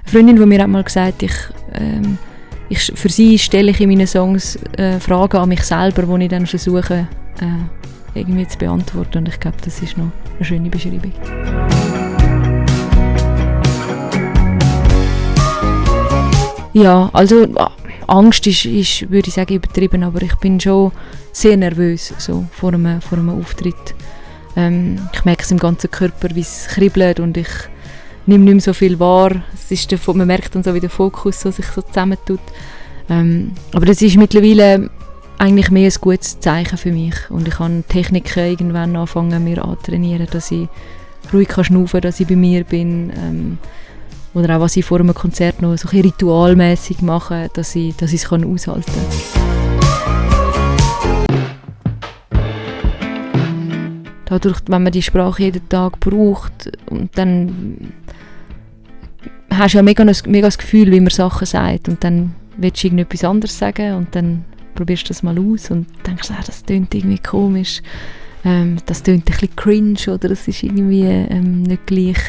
Freundin von mir hat mal gesagt, für sie stelle ich in meinen Songs Fragen an mich selber, die ich dann versuche irgendwie zu beantworten. Und ich glaube, das ist noch eine schöne Beschreibung. Ja, also Angst ist, würde ich sagen, übertrieben, aber ich bin schon sehr nervös so, vor einem Auftritt. Ich merke es im ganzen Körper, wie es kribbelt und ich nehme nicht mehr so viel wahr. Man merkt dann so, wie der Fokus so sich so zusammentut. Aber das ist mittlerweile eigentlich mehr ein gutes Zeichen für mich. Und ich kann Techniken irgendwann anfangen, mir antrainieren, dass ich ruhig schnaufen kann, dass ich bei mir bin. Oder auch, was ich vor einem Konzert noch so ein bisschen ritualmässig mache, dass ich es aushalten kann. Dadurch, wenn man die Sprache jeden Tag braucht, und dann hast du ja mega das Gefühl, wie man Sachen sagt. Und dann willst du irgendetwas anderes sagen und dann probierst du das mal aus und denkst, das klingt irgendwie komisch. Das klingt ein bisschen cringe oder es ist irgendwie nicht gleich,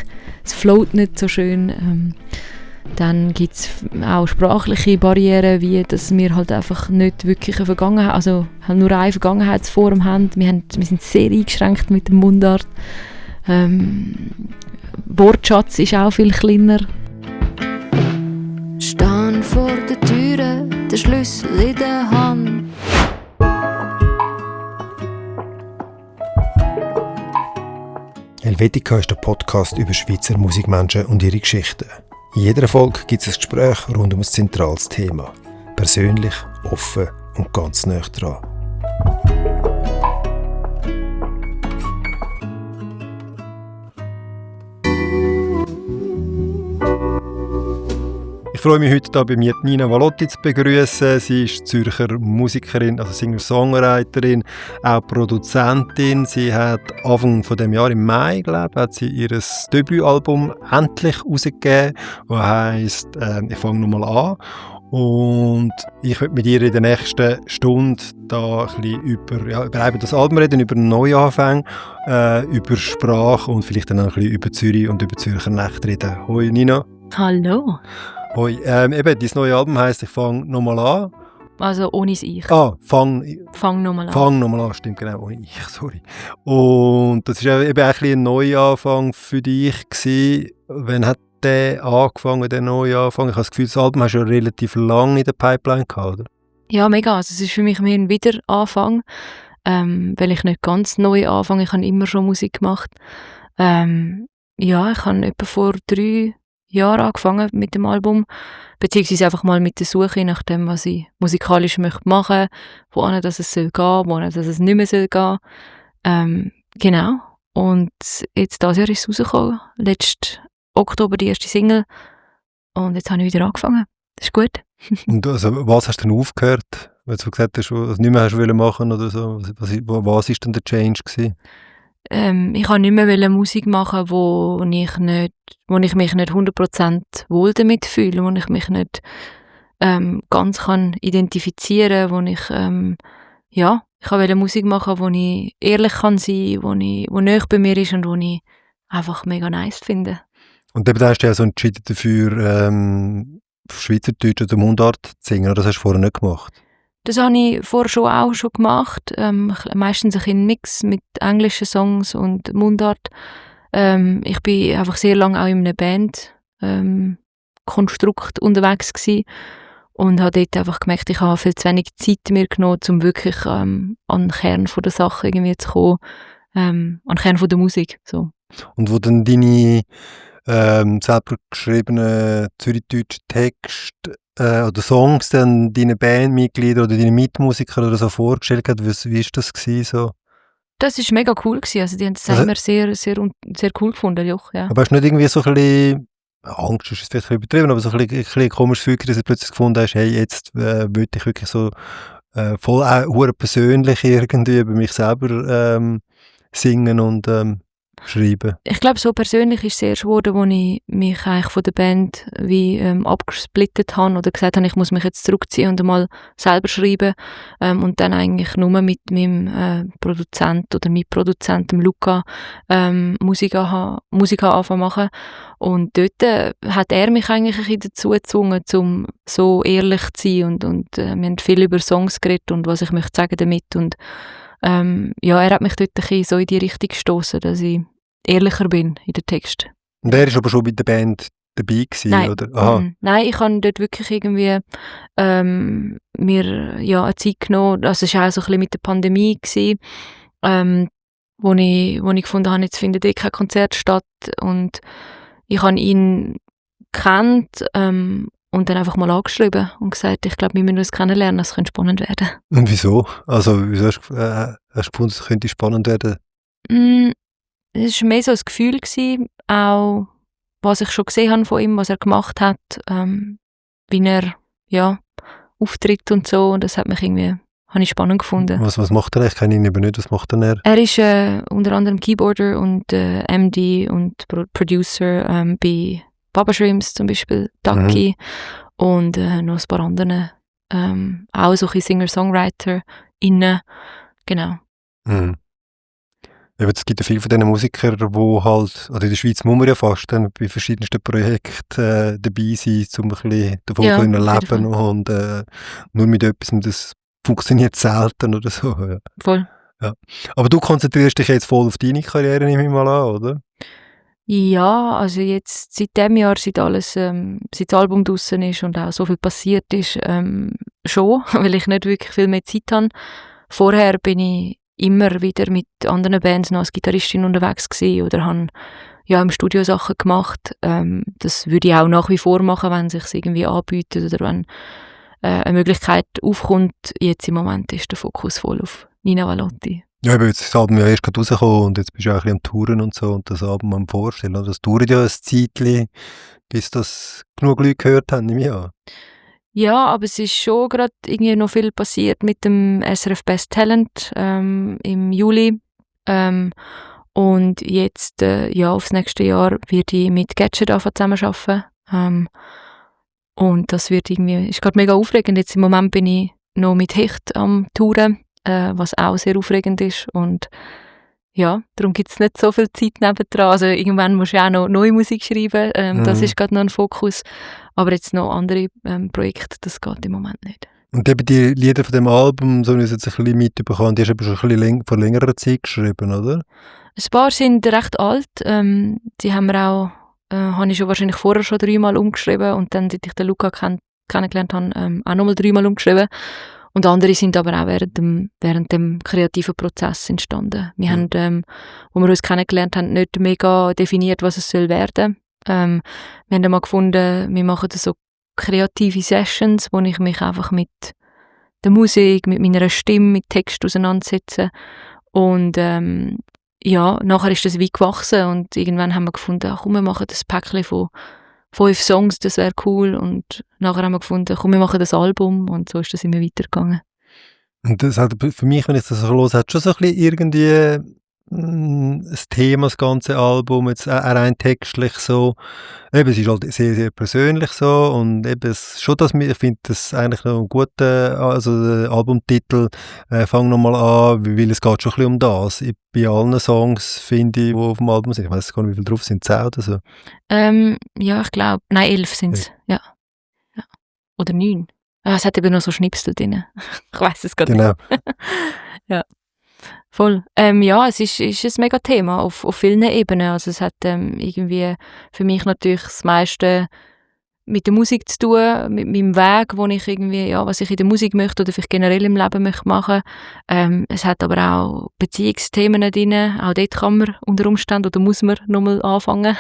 es float nicht so schön. Dann gibt es auch sprachliche Barrieren, wie dass wir halt einfach nicht wirklich eine Vergangenheit, also nur eine Vergangenheitsform haben. Wir sind sehr eingeschränkt mit dem Mundart. Wortschatz ist auch viel kleiner. Stehen vor der Türe, der Schlüssel in der Hand. Helvetica ist der Podcast über Schweizer Musikmenschen und ihre Geschichten. In jeder Folge gibt es ein Gespräch rund um ein zentrales Thema. Persönlich, offen und ganz nah dran. Ich freue mich heute, hier bei mir Nina Valotti zu begrüßen. Sie ist Zürcher Musikerin, also Singer-Songwriterin, auch Produzentin. Sie hat Anfang von dem Jahr, im Mai, hat sie ihr Debütalbum endlich rausgegeben, das heisst «Ich fange nochmal an». Und ich möchte mit ihr in der nächsten Stunde da ein bisschen über das Album reden, über Neuanfänge, über Sprache und vielleicht dann auch ein bisschen über Zürich und über Zürcher Nächte reden. Hoi Nina. Hallo. Hoi, dein neues Album heisst «Ich fange nochmal an». Also ohne das Ich. Fang nochmal an. Fang nochmal an, stimmt, genau, ohne Ich, sorry. Und das war eben auch ein Neuanfang für dich gewesen. Wann hat der angefangen, der Neuanfang? Ich habe das Gefühl, das Album hast du ja relativ lange in der Pipeline gehabt, oder? Ja, mega. Also es ist für mich mehr ein Wiederanfang, weil ich nicht ganz neu anfange. Ich habe immer schon Musik gemacht. Ich habe etwa vor 3 Jahren angefangen mit dem Album, beziehungsweise einfach mal mit der Suche nach dem, was ich musikalisch möchte machen, wohin das es soll gehen, wohin das es nicht mehr soll gehen. Genau. Und jetzt dieses Jahr ist es rausgekommen, letzten Oktober die erste Single und jetzt habe ich wieder angefangen. Das ist gut. Und also, was hast du denn aufgehört, wenn du gesagt hast, was du nicht mehr hast machen oder so? Was war denn der Change gewesen? Ich wollte nicht mehr Musik machen, wo ich mich nicht 100% wohl damit fühle, wo ich mich nicht ganz kann identifizieren kann, ich wollte Musik machen, wo ich ehrlich kann sein kann, wo nahe bei mir ist und wo ich einfach mega nice finde. Und dann hast du ja so entschieden dafür, Schweizerdeutsch oder Mundart zu singen, oder das hast du vorher nicht gemacht? Das habe ich vorher schon gemacht. Meistens ein bisschen Mix mit englischen Songs und Mundart. Ich bin einfach sehr lange auch in einem Bandkonstrukt unterwegs gewesen und habe dort einfach gemerkt, ich habe viel zu wenig Zeit mir genommen, um wirklich an den Kern von der Sache irgendwie zu kommen, an den Kern von der Musik. So. Und wo dann deine selber geschriebenen zürichdeutschen Texte oder Songs dann deine Bandmitglieder oder deine Mitmusiker oder so vorgestellt hat, wie war das gewesen, so? Das war mega cool gewesen. Also die haben das immer sehr, sehr, sehr cool gefunden, ja. Aber hast du nicht irgendwie so ein bisschen, Angst ist vielleicht ein bisschen übertrieben, aber so ein bisschen komisch Gefühl, dass du plötzlich gefunden hast, hey, jetzt will ich wirklich so voll auch persönlich irgendwie über mich selber singen und schreiben? Ich glaube, so persönlich ist es erst geworden, als ich mich eigentlich von der Band wie abgesplittet habe oder gesagt habe, ich muss mich jetzt zurückziehen und mal selber schreiben und dann eigentlich nur mit meinem Produzent oder Mitproduzent, dem Luca, Musik anfangen zu machen. Und dort hat er mich eigentlich ein bisschen dazu gezwungen, um so ehrlich zu sein und wir haben viel über Songs geredet und was ich möchte sagen damit und ja, er hat mich dort ein bisschen so in die Richtung gestoßen, dass ich ehrlicher bin in den Text. Und er ist aber schon bei der Band dabei gewesen, Nein. oder? Aha. Nein, ich habe dort wirklich irgendwie mir ja, eine Zeit genommen, also es war auch so ein bisschen mit der Pandemie gewesen, wo ich gefunden habe, jetzt findet kein Konzert statt und ich habe ihn gekannt und dann einfach mal angeschrieben und gesagt, ich glaube, wir müssen uns kennenlernen, das könnte spannend werden. Und wieso? Also, wieso hast du gefunden, es könnte spannend werden? Es war mehr so ein Gefühl gewesen, auch was ich schon gesehen habe von ihm, was er gemacht hat, wie er ja, auftritt und so. Und das hat mich irgendwie, habe ich spannend gefunden. Was macht er? Ich kenne ihn eben nicht. Was macht denn er? Er ist unter anderem Keyboarder und MD und Producer bei Baba Shrimps zum Beispiel, Ducky und noch ein paar andere. Auch so ein Singer-Songwriter innen. Genau. Mhm. Eben, es gibt ja viele von diesen Musikern, die halt, also in der Schweiz muss man ja fast dann bei verschiedensten Projekten dabei sein, um ein bisschen davon Ja, zu leben auf jeden und nur mit etwas, das funktioniert selten oder so. Ja. Voll. Ja. Aber du konzentrierst dich jetzt voll auf deine Karriere, nehme ich mal an, oder? Ja, also jetzt seit dem Jahr, seit das Album draussen ist und auch so viel passiert ist, schon, weil ich nicht wirklich viel mehr Zeit habe. Vorher bin ich immer wieder mit anderen Bands noch als Gitarristin unterwegs gewesen oder habe ja im Studio Sachen gemacht. Das würde ich auch nach wie vor machen, wenn es sich irgendwie anbietet oder wenn eine Möglichkeit aufkommt. Jetzt im Moment ist der Fokus voll auf Nina Valotti. Ja, aber jetzt ist das Album ja erst gerade rausgekommen und jetzt bist du auch ein bisschen am Touren und so und das Album am Vorstellen. Oder? Das dauert ja ein Zeitchen, bis das genug Leute gehört haben, nehme ich an. Ja, aber es ist schon gerade irgendwie noch viel passiert mit dem SRF Best Talent im Juli. Und jetzt, ja, aufs nächste Jahr werde ich mit Gadget zusammenarbeiten. Und das wird irgendwie, ist gerade mega aufregend. Jetzt im Moment bin ich noch mit Hecht am Touren, was auch sehr aufregend ist. Und ja, darum gibt es nicht so viel Zeit nebendran. Also irgendwann musst du auch noch neue Musik schreiben. Das ist gerade noch ein Fokus. Aber jetzt noch andere Projekte, das geht im Moment nicht. Und eben die Lieder von dem Album, so wie ich es jetzt ein bisschen mitbekommen, die hast du aber schon ein bisschen vor längerer Zeit geschrieben, oder? Ein paar sind recht alt. Die haben wir auch, habe ich schon wahrscheinlich vorher schon 3-mal umgeschrieben und dann, seit ich den Luca kennengelernt habe, auch nochmal 3-mal umgeschrieben. Und andere sind aber auch während dem kreativen Prozess entstanden. Wir haben, wo wir uns kennengelernt haben, nicht mega definiert, was es soll werden. Wir haben einmal gefunden, wir machen so kreative Sessions, wo ich mich einfach mit der Musik, mit meiner Stimme, mit Text auseinandersetze. Und ja, nachher ist das wie gewachsen und irgendwann haben wir gefunden, komm, wir machen das Päckchen von 5 Songs, das wäre cool. Und nachher haben wir gefunden, komm, wir machen das Album und so ist das immer weitergegangen. Und das hat für mich, wenn ich das so höre, hat schon so ein bisschen irgendwie ein Thema, das ganze Album, jetzt auch rein textlich so. Eben, es ist halt sehr, sehr persönlich so und eben schon, ich finde das eigentlich noch ein guter, also der Albumtitel, fang nochmal an, weil es geht schon ein bisschen um das. Bei allen Songs, finde ich, die auf dem Album sind, ich weiß gar nicht, wie viele drauf sind, 10 oder so? Ja, ich glaube, nein, 11 sind es, ja. Oder 9. Es hat eben noch so Schnipsel drin. Ich weiss es gar nicht. Ja. Voll. Ja, es ist ein mega Thema auf vielen Ebenen. Also es hat irgendwie für mich natürlich das meiste mit der Musik zu tun, mit meinem Weg, wo ich irgendwie, ja, was ich in der Musik möchte oder vielleicht generell im Leben möchte machen. Es hat aber auch Beziehungsthemen drin. Auch dort kann man unter Umständen oder muss man nochmal anfangen.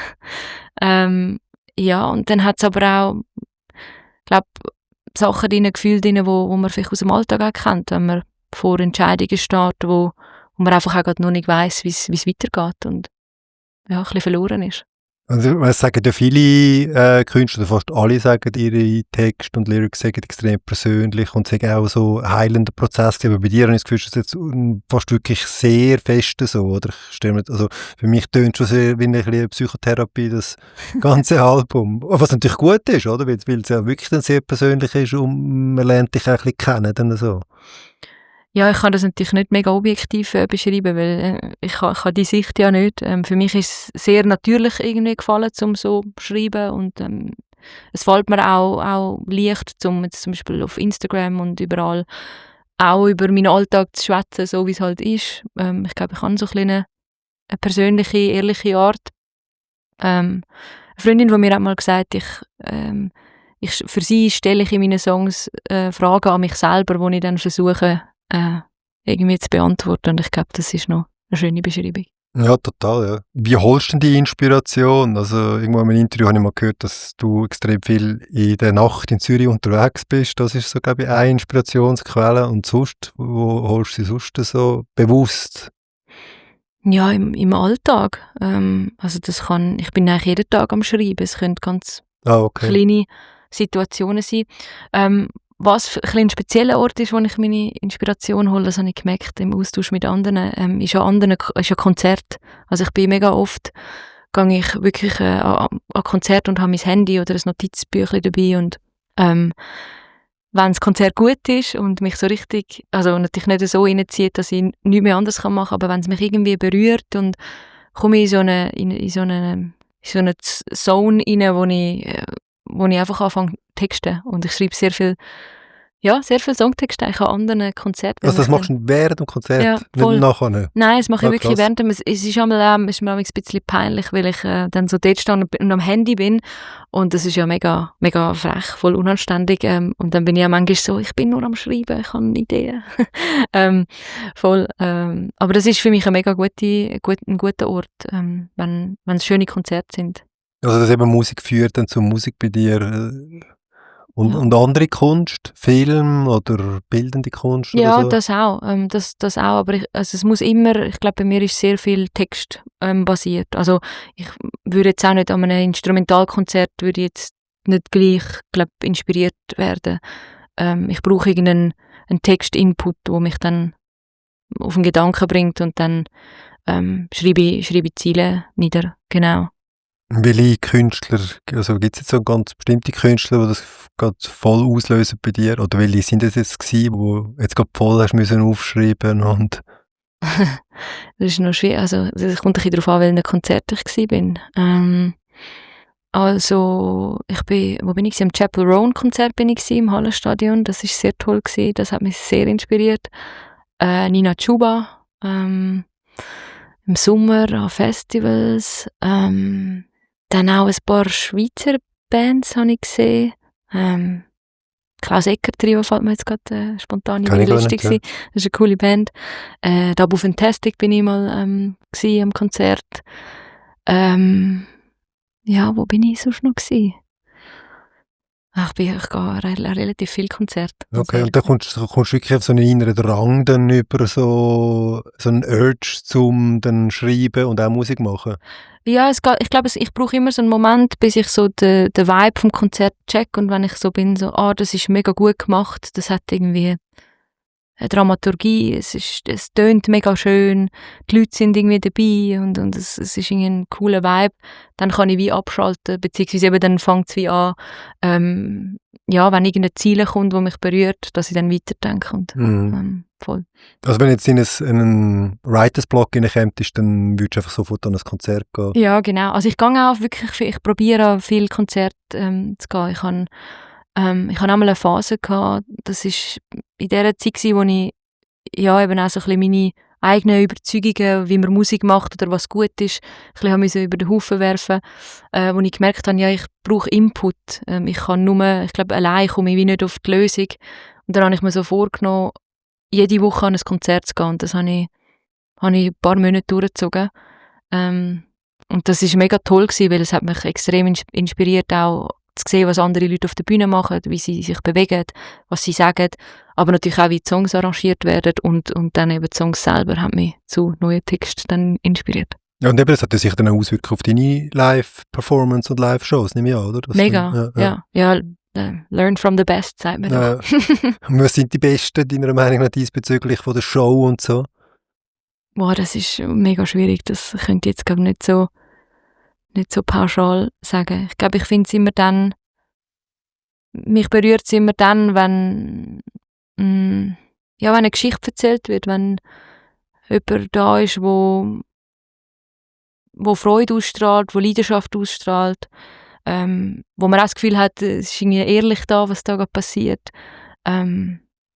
Ja, und dann hat es aber auch, ich glaube, Sachen drin, Gefühle drin, wo man vielleicht aus dem Alltag auch kennt, wenn man vor Entscheidungen steht, wo man einfach auch noch nicht weiss, wie es weitergeht und ja, ein bisschen verloren ist. Also, es sagen ja viele Künstler, fast alle sagen, ihre Texte und Lyrics sind extrem persönlich und sagen auch so ein heilender Prozess gewesen. Aber bei dir habe ich das Gefühl, das ist jetzt fast wirklich sehr fest so, oder? Ich stelle mir, also für mich tönt schon sehr wie eine kleine Psychotherapie, das ganze Album. Was natürlich gut ist, oder? Weil es ja wirklich dann sehr persönlich ist und man lernt dich auch ein bisschen kennen, dann so. Ja, ich kann das natürlich nicht mega objektiv beschreiben, weil ich habe die Sicht ja nicht. Für mich ist es sehr natürlich irgendwie gefallen, um so zu schreiben und es fällt mir auch leicht, zum jetzt zum Beispiel auf Instagram und überall auch über meinen Alltag zu schwätzen, so wie es halt ist. Ich glaube, ich habe so eine persönliche, ehrliche Art. Eine Freundin von mir hat mal gesagt, für sie stelle ich in meinen Songs Fragen an mich selber, die ich dann versuche, irgendwie zu beantworten. Und ich glaube, das ist noch eine schöne Beschreibung. Ja, total, ja. Wie holst du denn die Inspiration? Also irgendwo in einem Interview habe ich mal gehört, dass du extrem viel in der Nacht in Zürich unterwegs bist. Das ist so, glaube ich, eine Inspirationsquelle. Und sonst, wo holst du sie sonst so bewusst? Ja, im Alltag. Also ich bin eigentlich jeden Tag am Schreiben. Es können ganz kleine Situationen sein. Was ein spezieller Ort ist, wo ich meine Inspiration hole, das habe ich gemerkt im Austausch mit anderen, ist ja Konzert. Also ich bin mega oft, gehe ich wirklich an Konzert und habe mein Handy oder ein Notizbüchlein dabei und wenn das Konzert gut ist und mich so richtig, also natürlich nicht so reinzieht, dass ich nichts mehr anderes machen kann, aber wenn es mich irgendwie berührt und komme ich in so eine Zone rein, wo ich einfach anfange texten und ich schreibe sehr viel Songtexte an anderen Konzerten. Also das machst du während dem Konzert, ja, nicht nachher? Nein, das mache ich wirklich während dem. Es ist mir ein bisschen peinlich, weil ich dann so dort stehe und am Handy bin und das ist ja mega, mega frech, voll unanständig und dann bin ich ja manchmal so, ich bin nur am Schreiben, ich habe Ideen. Aber das ist für mich ein mega guter Ort, wenn es schöne Konzerte sind. Also dass eben Musik führt dann zur Musik bei dir und andere Kunst, Film oder bildende Kunst ja, oder so? das auch. Das auch, aber es muss immer, ich glaube, bei mir ist sehr viel Text basiert. Also ich würde jetzt auch nicht an einem Instrumentalkonzert würde jetzt nicht gleich, glaube inspiriert werden. Ich brauche irgendeinen Text-Input, der mich dann auf einen Gedanken bringt und dann schreibe ich Ziele nieder, genau. Welche Künstler, also gibt es jetzt so ganz bestimmte Künstler, die das gerade voll auslösen bei dir? Oder welche sind das jetzt gewesen, wo jetzt gerade voll hast müssen aufschreiben und das ist noch schwierig, also es kommt ein bisschen darauf an, welchen Konzert ich war. Also, wo bin ich? Am Chapel Roan Konzert bin ich im Hallenstadion, das ist sehr toll gewesen, das hat mich sehr inspiriert. Nina Chuba, im Sommer an Festivals, dann auch ein paar Schweizer Bands habe ich gesehen. Klaus Ecker Trio fällt mir jetzt gerade spontan in die Liste gewesen. Das ist eine coole Band. Double Fantastic bin ich mal am Konzert. Ja, wo bin ich sonst noch gewesen? Ich gehe relativ viel Konzerte. Okay, und dann kommst du wirklich auf so einen inneren Drang dann über so einen Urge zum dann schreiben und auch Musik machen? Ja, ich glaube, ich brauche immer so einen Moment, bis ich so den Vibe vom Konzert check und wenn ich so bin, so, das ist mega gut gemacht, das hat irgendwie eine Dramaturgie, es tönt mega schön, die Leute sind irgendwie dabei und es ist irgendwie ein cooler Vibe, dann kann ich wie abschalten, beziehungsweise eben dann fängt es wie an, wenn irgendein Ziel kommt, das mich berührt, dass ich dann weiterdenke und voll. Also wenn jetzt in einen Writers-Block hineinkommst, dann würdest du einfach sofort an ein Konzert gehen? Ja, genau. Also ich gehe auch wirklich, ich probiere an viele Konzerte zu gehen. Ich habe einmal eine Phase gehabt, das war in der Zeit, wo ich eben auch so ein bisschen meine eigenen Überzeugungen, wie man Musik macht oder was gut ist, ein bisschen über den Haufen werfen, wo ich gemerkt habe, ich brauche Input. Ich kann nur, ich glaube, allein komme ich wie nicht auf die Lösung. Und dann habe ich mir so vorgenommen, jede Woche an ein Konzert zu gehen. Und das habe ich ein paar Monate durchgezogen. Und das war mega toll gewesen, weil es hat mich extrem inspiriert, auch zu sehen, was andere Leute auf der Bühne machen, wie sie sich bewegen, was sie sagen, aber natürlich auch, wie die Songs arrangiert werden und dann eben die Songs selber haben mich zu neuen Texten dann inspiriert. Ja, und eben, das hat ja sicher dann auch Auswirkungen auf deine Live-Performance und Live-Shows, nehme ich an, oder? Mega, ja. Learn from the best, sagt man Ja. doch. Und was sind die Besten, deiner Meinung nach, diesbezüglich von der Show und so? Boah, das ist mega schwierig. Das könnte ich jetzt glaube nicht so pauschal sagen. Ich glaube, ich finde es immer dann, mich berührt es immer dann, wenn eine Geschichte erzählt wird, wenn jemand da ist, wo Freude ausstrahlt, wo Leidenschaft ausstrahlt, wo man auch das Gefühl hat, es ist irgendwie ehrlich da, was da gerade passiert.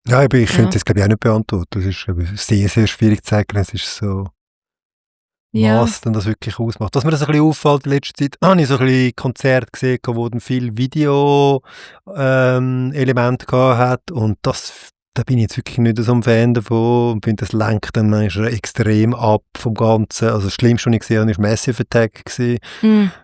Ja, aber ich könnte das glaube ich auch nicht beantworten. Das ist sehr, sehr schwierig zu sagen. Es ist so, was denn das wirklich ausmacht. Was mir das ein bisschen auffällt in letzter Zeit, habe ich so ein bisschen Konzerte gesehen, wo dann viel Video-Elemente hat und da bin ich jetzt wirklich nicht so ein Fan davon und finde, das lenkt dann manchmal extrem ab vom Ganzen. Also das Schlimmste, was ich gesehen habe, war Massive Attack. Ja,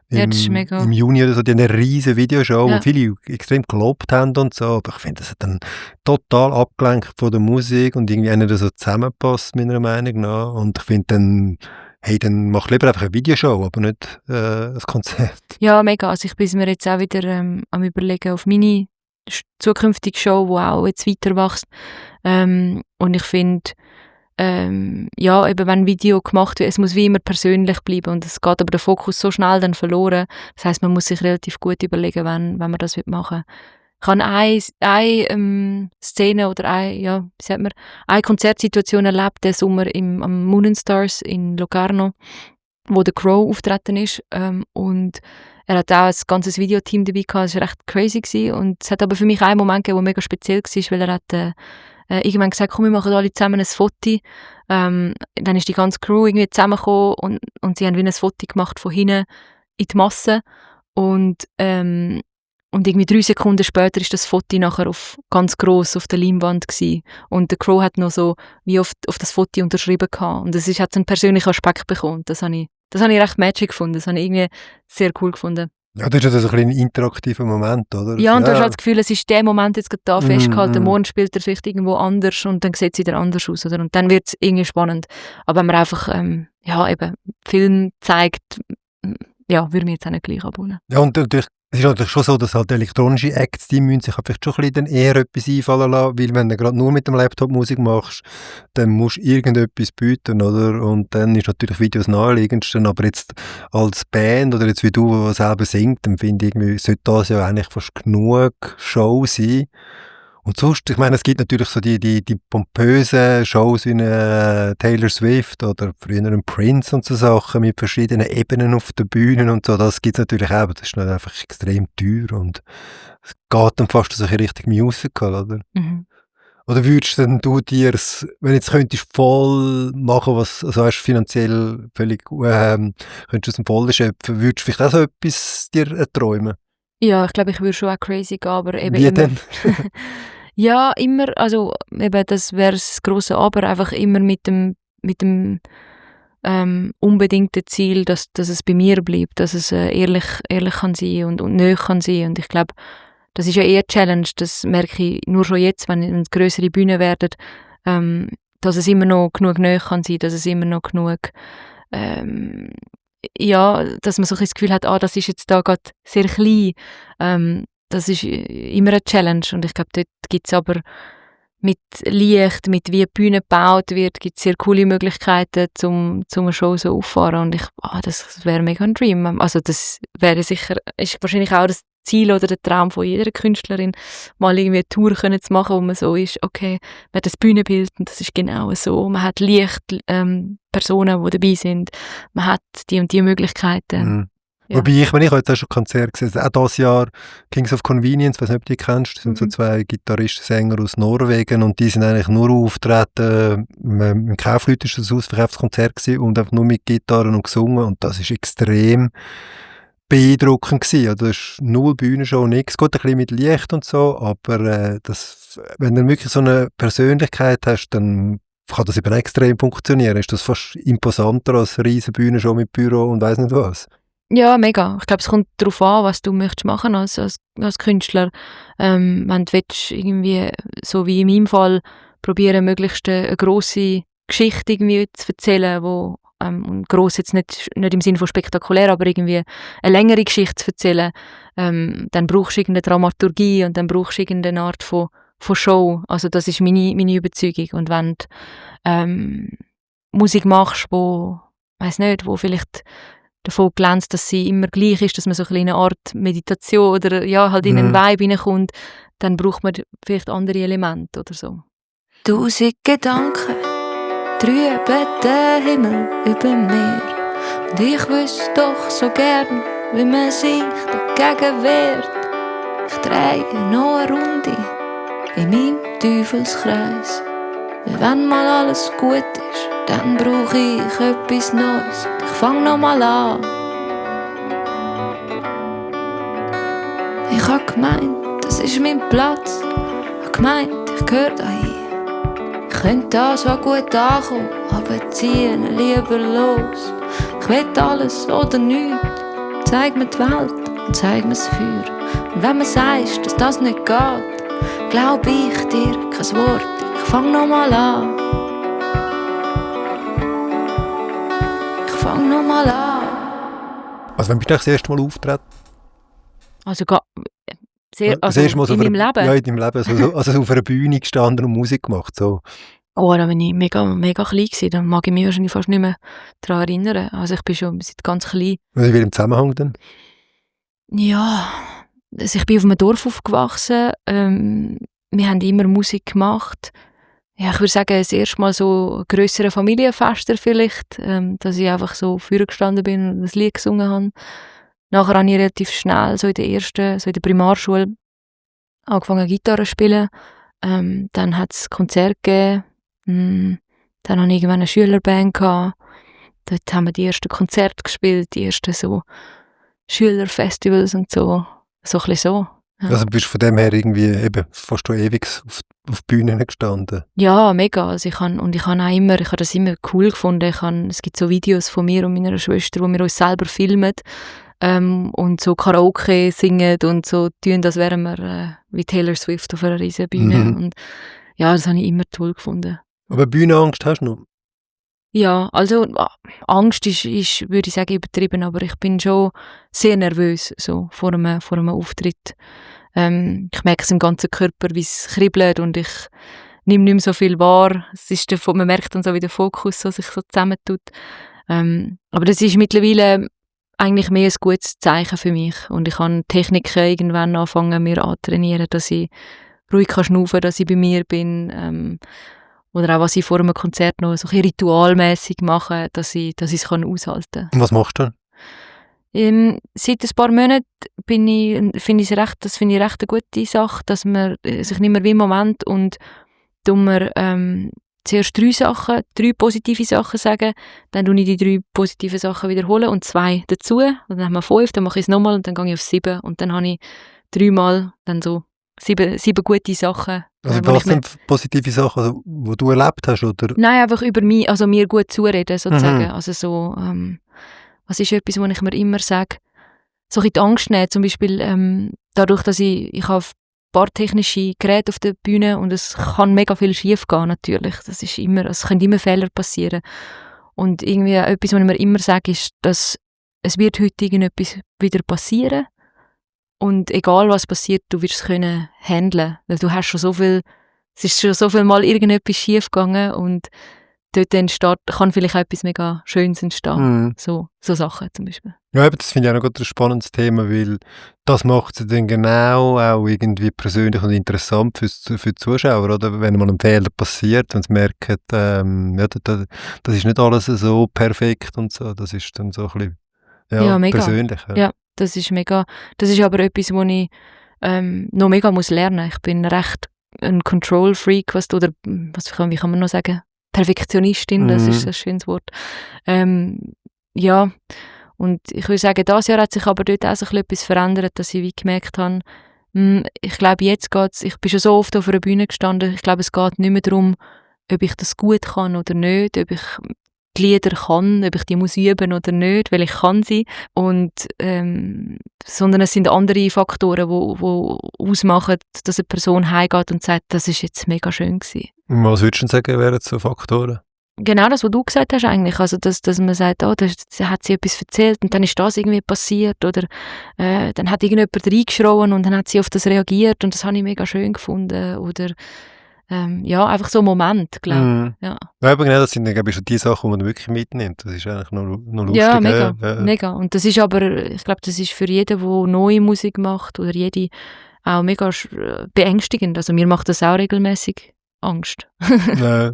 das ist mega. Im Juni oder so, die haben eine riesige Videoshow, Ja. wo viele extrem gelobt haben und so, aber ich finde, das hat dann total abgelenkt von der Musik und irgendwie auch nicht so zusammenpasst, meiner Meinung nach. Und ich finde dann, hey, dann mach lieber einfach eine Videoshow, aber nicht ein Konzert. Ja, mega. Also ich bin mir jetzt auch wieder am Überlegen auf meine zukünftige Show, die auch jetzt weiter wächst. Und ich finde, eben wenn ein Video gemacht wird, es muss wie immer persönlich bleiben und es geht aber der Fokus so schnell dann verloren. Das heisst, man muss sich relativ gut überlegen, wenn man das machen will. Ich habe eine Szene oder eine Konzertsituation erlebt, den Sommer am Moon and Stars in Locarno, wo der Crow auftreten ist. Und er hat auch ein ganzes Videoteam dabei gehabt, das war recht crazy gewesen. Und es hat aber für mich einen Moment gegeben, der mega speziell war, weil er hat irgendwann gesagt, komm, wir machen alle zusammen ein Foto. Dann ist die ganze Crew irgendwie zusammengekommen und sie haben wie ein Foto gemacht von hinten in die Masse. Und irgendwie 3 Sekunden später ist das Foto nachher ganz gross auf der Leinwand gewesen. Und der Crow hat noch so wie auf das Foto unterschrieben gehabt. Und es hat so einen persönlichen Aspekt bekommen. Das habe ich recht magic gefunden. Das habe ich irgendwie sehr cool gefunden. Ja, das ist ja so ein bisschen ein interaktiver Moment, oder? Ja, und du hast halt das Gefühl, es ist der Moment jetzt gerade da festgehalten. Mm. Morgen spielt er vielleicht irgendwo anders und dann sieht es wieder anders aus. Oder? Und dann wird es irgendwie spannend. Aber wenn man einfach Film zeigt, würde mir jetzt auch nicht gleich abholen. Ja, und natürlich, es ist natürlich schon so, dass halt elektronische Acts, die müssen sich vielleicht schon ein bisschen dann eher etwas einfallen lassen, weil wenn du gerade nur mit dem Laptop Musik machst, dann musst du irgendetwas bieten, oder? Und dann ist natürlich Videos naheliegendsten, aber jetzt als Band oder jetzt wie du, der selber singt, dann finde ich, irgendwie sollte das ja eigentlich fast genug Show sein. Und sonst, ich meine, es gibt natürlich so die pompösen Shows wie eine Taylor Swift oder früher ein Prince und so Sachen mit verschiedenen Ebenen auf den Bühnen und so. Das gibt es natürlich auch, aber das ist dann einfach extrem teuer und es geht dann fast so in Richtung Musical, oder? Mhm. Oder würdest denn du dir, wenn jetzt könntest voll machen, was, also hast finanziell völlig, könntest du aus dem Vollen schöpfen, würdest du vielleicht auch so etwas dir erträumen? Ja, ich glaube, ich würde schon auch crazy gehen, aber eben Wie immer... denn? Ja, immer, also eben, das wäre das grosse Aber, einfach immer mit dem unbedingten Ziel, dass es bei mir bleibt, dass es ehrlich kann sein und nahe kann sein. Und ich glaube, das ist ja eher eine Challenge, das merke ich nur schon jetzt, wenn es grössere Bühnen werden, dass es immer noch genug nahe kann sein, dass es immer noch genug dass man so ein das Gefühl hat, das ist jetzt da gerade sehr klein. Das ist immer eine Challenge und ich glaube, dort gibt es aber mit Licht, mit wie die Bühne gebaut wird, gibt es sehr coole Möglichkeiten, um eine Show so aufzufahren und das wäre mega ein Dream. Also das wäre sicher, ist wahrscheinlich auch das Ziel oder der Traum von jeder Künstlerin, mal irgendwie eine Tour können zu machen, wo man so ist, okay, man hat das Bühnenbild und das ist genau so, man hat Licht, Personen, die dabei sind, man hat die und die Möglichkeiten. Mhm. Ja. Wobei, ich habe jetzt auch schon Konzerte gesehen, auch dieses Jahr Kings of Convenience, ich weiß nicht, ob du die kennst, das sind so 2 Gitarristen, Sänger aus Norwegen und die sind eigentlich nur auftreten, im Kaufleute ist das ausverkauftes Konzert gewesen und einfach nur mit Gitarren und gesungen und das ist extrem beeindruckend gewesen. Also das ist null Bühnenshow, nichts, gut, ein bisschen mit Licht und so, aber wenn du wirklich so eine Persönlichkeit hast, dann kann das eben extrem funktionieren. Ist das fast imposanter als eine riesen Bühnenshow mit Büro und weiss nicht was. Ja, mega. Ich glaube, es kommt darauf an, was du möchtest machen als Künstler. Wenn du willst, irgendwie, so wie in meinem Fall, probieren, möglichst eine grosse Geschichte irgendwie zu erzählen, wo und gross jetzt nicht im Sinne von spektakulär, aber irgendwie eine längere Geschichte zu erzählen, dann brauchst du irgendeine Dramaturgie und dann brauchst du irgendeine Art von Show. Also das ist meine Überzeugung. Und wenn du Musik machst, wo vielleicht davon glänzt, dass sie immer gleich ist, dass man so eine Art Meditation oder ja, halt in einen Vibe hineinkommt, dann braucht man vielleicht andere Elemente oder so. 1000 Gedanken trüben den Himmel über mir. Und ich wüsste doch so gern, wie man sich dagegen wehrt. Ich drehe noch eine Runde in meinem Teufelskreis. Weil wenn mal alles gut ist, dann brauche ich etwas Neues. Ich fang noch mal an. Ich hab gemeint, das ist mein Platz. Ich hab gemeint, ich gehöre dahin. Ich könnte da so gut ankommen, aber ziehen lieber los. Ich will alles oder nichts. Zeig mir die Welt und zeig mir das Feuer. Und wenn man sagt, dass das nicht geht, glaub ich dir kein Wort. Ich fang noch mal an. Ich fang noch mal an. Also wenn bist du das erste Mal auftreten? Also, Das erste Mal so in meinem Leben? Ja, in deinem Leben. Also auf einer Bühne gestanden und Musik gemacht. So. Oh, da war ich mega, mega klein gewesen. Da mag ich mich wahrscheinlich fast nicht mehr daran erinnern. Also ich bin schon seit ganz klein. Also wie im Zusammenhang denn? Ja, also ich bin auf einem Dorf aufgewachsen. Wir haben immer Musik gemacht. Ja, ich würde sagen, das erste Mal so grössere Familienfester vielleicht, dass ich einfach so vorne gestanden bin und das Lied gesungen habe. Nachher habe ich relativ schnell, so in der Primarschule, angefangen Gitarre zu spielen. Dann hat es Konzerte gegeben. Dann hatte ich irgendwann eine Schülerband gehabt. Dort haben wir die ersten Konzerte gespielt, die ersten so Schülerfestivals und so. So ein bisschen so. Ja. Also bist du von dem her irgendwie eben fast schon ewig auf Bühnen gestanden? Ja, mega. Also ich habe das immer cool gefunden. Es gibt so Videos von mir und meiner Schwester, wo wir uns selber filmen und so Karaoke singen und so tun, als wären wir wie Taylor Swift auf einer riesen Bühne. Und ja, das habe ich immer toll gefunden. Aber Bühnenangst hast du noch? Ja, also Angst ist, würde ich sagen, übertrieben, aber ich bin schon sehr nervös so vor einem Auftritt. Ich merke es im ganzen Körper, wie es kribbelt und ich nehme nicht mehr so viel wahr. Man merkt dann so, wie der Fokus so sich so zusammentut. Aber das ist mittlerweile eigentlich mehr ein gutes Zeichen für mich. Und ich kann Techniken irgendwann anfangen, mir antrainieren, dass ich ruhig schnaufen kann, dass ich bei mir bin. Oder auch, was ich vor einem Konzert noch so ein ritualmäßig mache, dass ich es aushalten kann. Und was machst du dann? Seit ein paar Monaten finde ich recht eine gute Sache, dass man sich nicht mehr wie im Moment und zuerst 3 positive Sachen sagen, dann tue ich die 3 positiven Sachen wiederholen und 2 dazu. Und dann haben wir 5, dann mache ich es nochmal und dann gehe ich auf 7 und dann habe ich 3-mal dann so 7 gute Sachen. Also was sind positive Sachen, also, die du erlebt hast? Oder? Nein, einfach über mich, also mir gut zureden sozusagen. Also so, was ist etwas, was ich mir immer sage? So ein bisschen die Angst nehmen, zum Beispiel dadurch, dass ich habe ein paar technische Geräte auf der Bühne und es kann mega viel schief gehen natürlich. Es können immer Fehler passieren. Und irgendwie etwas, was ich mir immer sage, ist, dass es wird heute irgendetwas wieder passieren. Und egal was passiert, du wirst es können handeln. Weil du hast es ist schon so viel Mal irgendetwas schief gegangen und dort kann vielleicht auch etwas mega Schönes entstehen. So Sachen zum Beispiel. Ja, aber das finde ich auch noch ein spannendes Thema, weil das macht es dann genau auch irgendwie persönlich und interessant für die Zuschauer, oder? Wenn mal ein Fehler passiert und sie merken, das ist nicht alles so perfekt und so. Das ist dann so ein bisschen mega. persönlich. Ja, das ist mega. Das ist aber etwas, wo ich noch mega muss lernen. Ich bin recht ein Control-Freak, wie kann man noch sagen? Perfektionistin, das ist ein schönes Wort. Ja, und ich würde sagen, dieses Jahr hat sich aber dort auch so etwas verändert, dass ich wie gemerkt habe, ich glaube, jetzt geht's, ich bin schon so oft auf einer Bühne gestanden, ich glaube, es geht nicht mehr darum, ob ich das gut kann oder nicht, ob ich die Lieder kann, ob ich die muss üben oder nicht, weil ich kann sie. Und, sondern es sind andere Faktoren, die ausmachen, dass eine Person heimgeht und sagt, das ist jetzt mega schön gewesen. Was würdest du sagen, wären so Faktoren? genau das, was du gesagt hast eigentlich, also dass man sagt, oh, da hat sie etwas erzählt und dann ist das irgendwie passiert oder dann hat irgendjemand reingeschrien und dann hat sie auf das reagiert und das habe ich mega schön gefunden oder ja, einfach so ein Moment, glaube ich. Ja. Ja, aber genau, das sind glaube ich schon die Sachen, die man wirklich mitnimmt. Das ist eigentlich noch lustig. Ja, mega, mega. Und das ist aber, ich glaube, das ist für jeden, der neue Musik macht oder jede auch mega beängstigend. Also mir macht das auch regelmäßig Angst. Ja.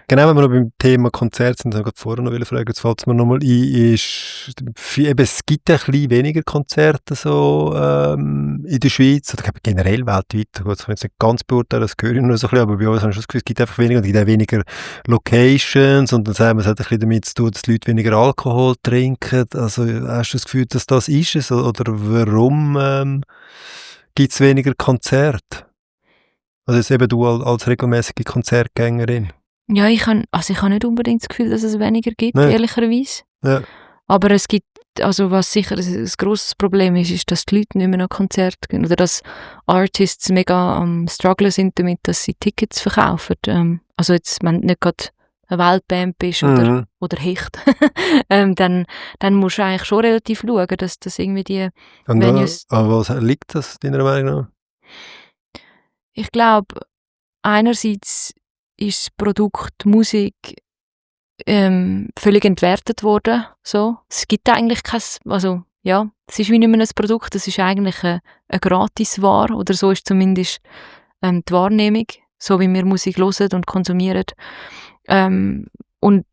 Genau, wenn wir noch beim Thema Konzert sind, habe ich vorher noch fragen, jetzt fällt es mir nochmal ein, ist, eben, es gibt ein bisschen weniger Konzerte so, in der Schweiz, oder generell weltweit, gut, das kann ich jetzt nicht ganz beurteilen, das höre ich nur so ein bisschen, aber bei uns habe ich schon das Gefühl, es gibt einfach weniger, und es gibt auch weniger Locations, und dann sagen wir, es hat ein bisschen damit zu tun, dass die Leute weniger Alkohol trinken, also hast du das Gefühl, dass das ist, oder warum gibt es weniger Konzerte? Also jetzt eben du als regelmäßige Konzertgängerin. Ja, ich habe nicht unbedingt das Gefühl, dass es weniger gibt, ehrlicherweise. Ja. Aber es gibt, also was sicher ein grosses Problem ist, dass die Leute nicht mehr nach Konzerte gehen oder dass Artists mega am Strugglen sind damit, dass sie Tickets verkaufen. Also jetzt, wenn du nicht gerade eine Weltband bist oder Hecht, dann musst du eigentlich schon relativ schauen, dass das irgendwie die Venues... An was liegt das, deiner Meinung nach? Ich glaube, einerseits ist das Produkt Musik völlig entwertet worden. So. Es gibt eigentlich kein, also ja, es ist wie nicht mehr ein Produkt, es ist eigentlich eine Gratisware oder so ist zumindest die Wahrnehmung, so wie wir Musik hören und konsumieren. Und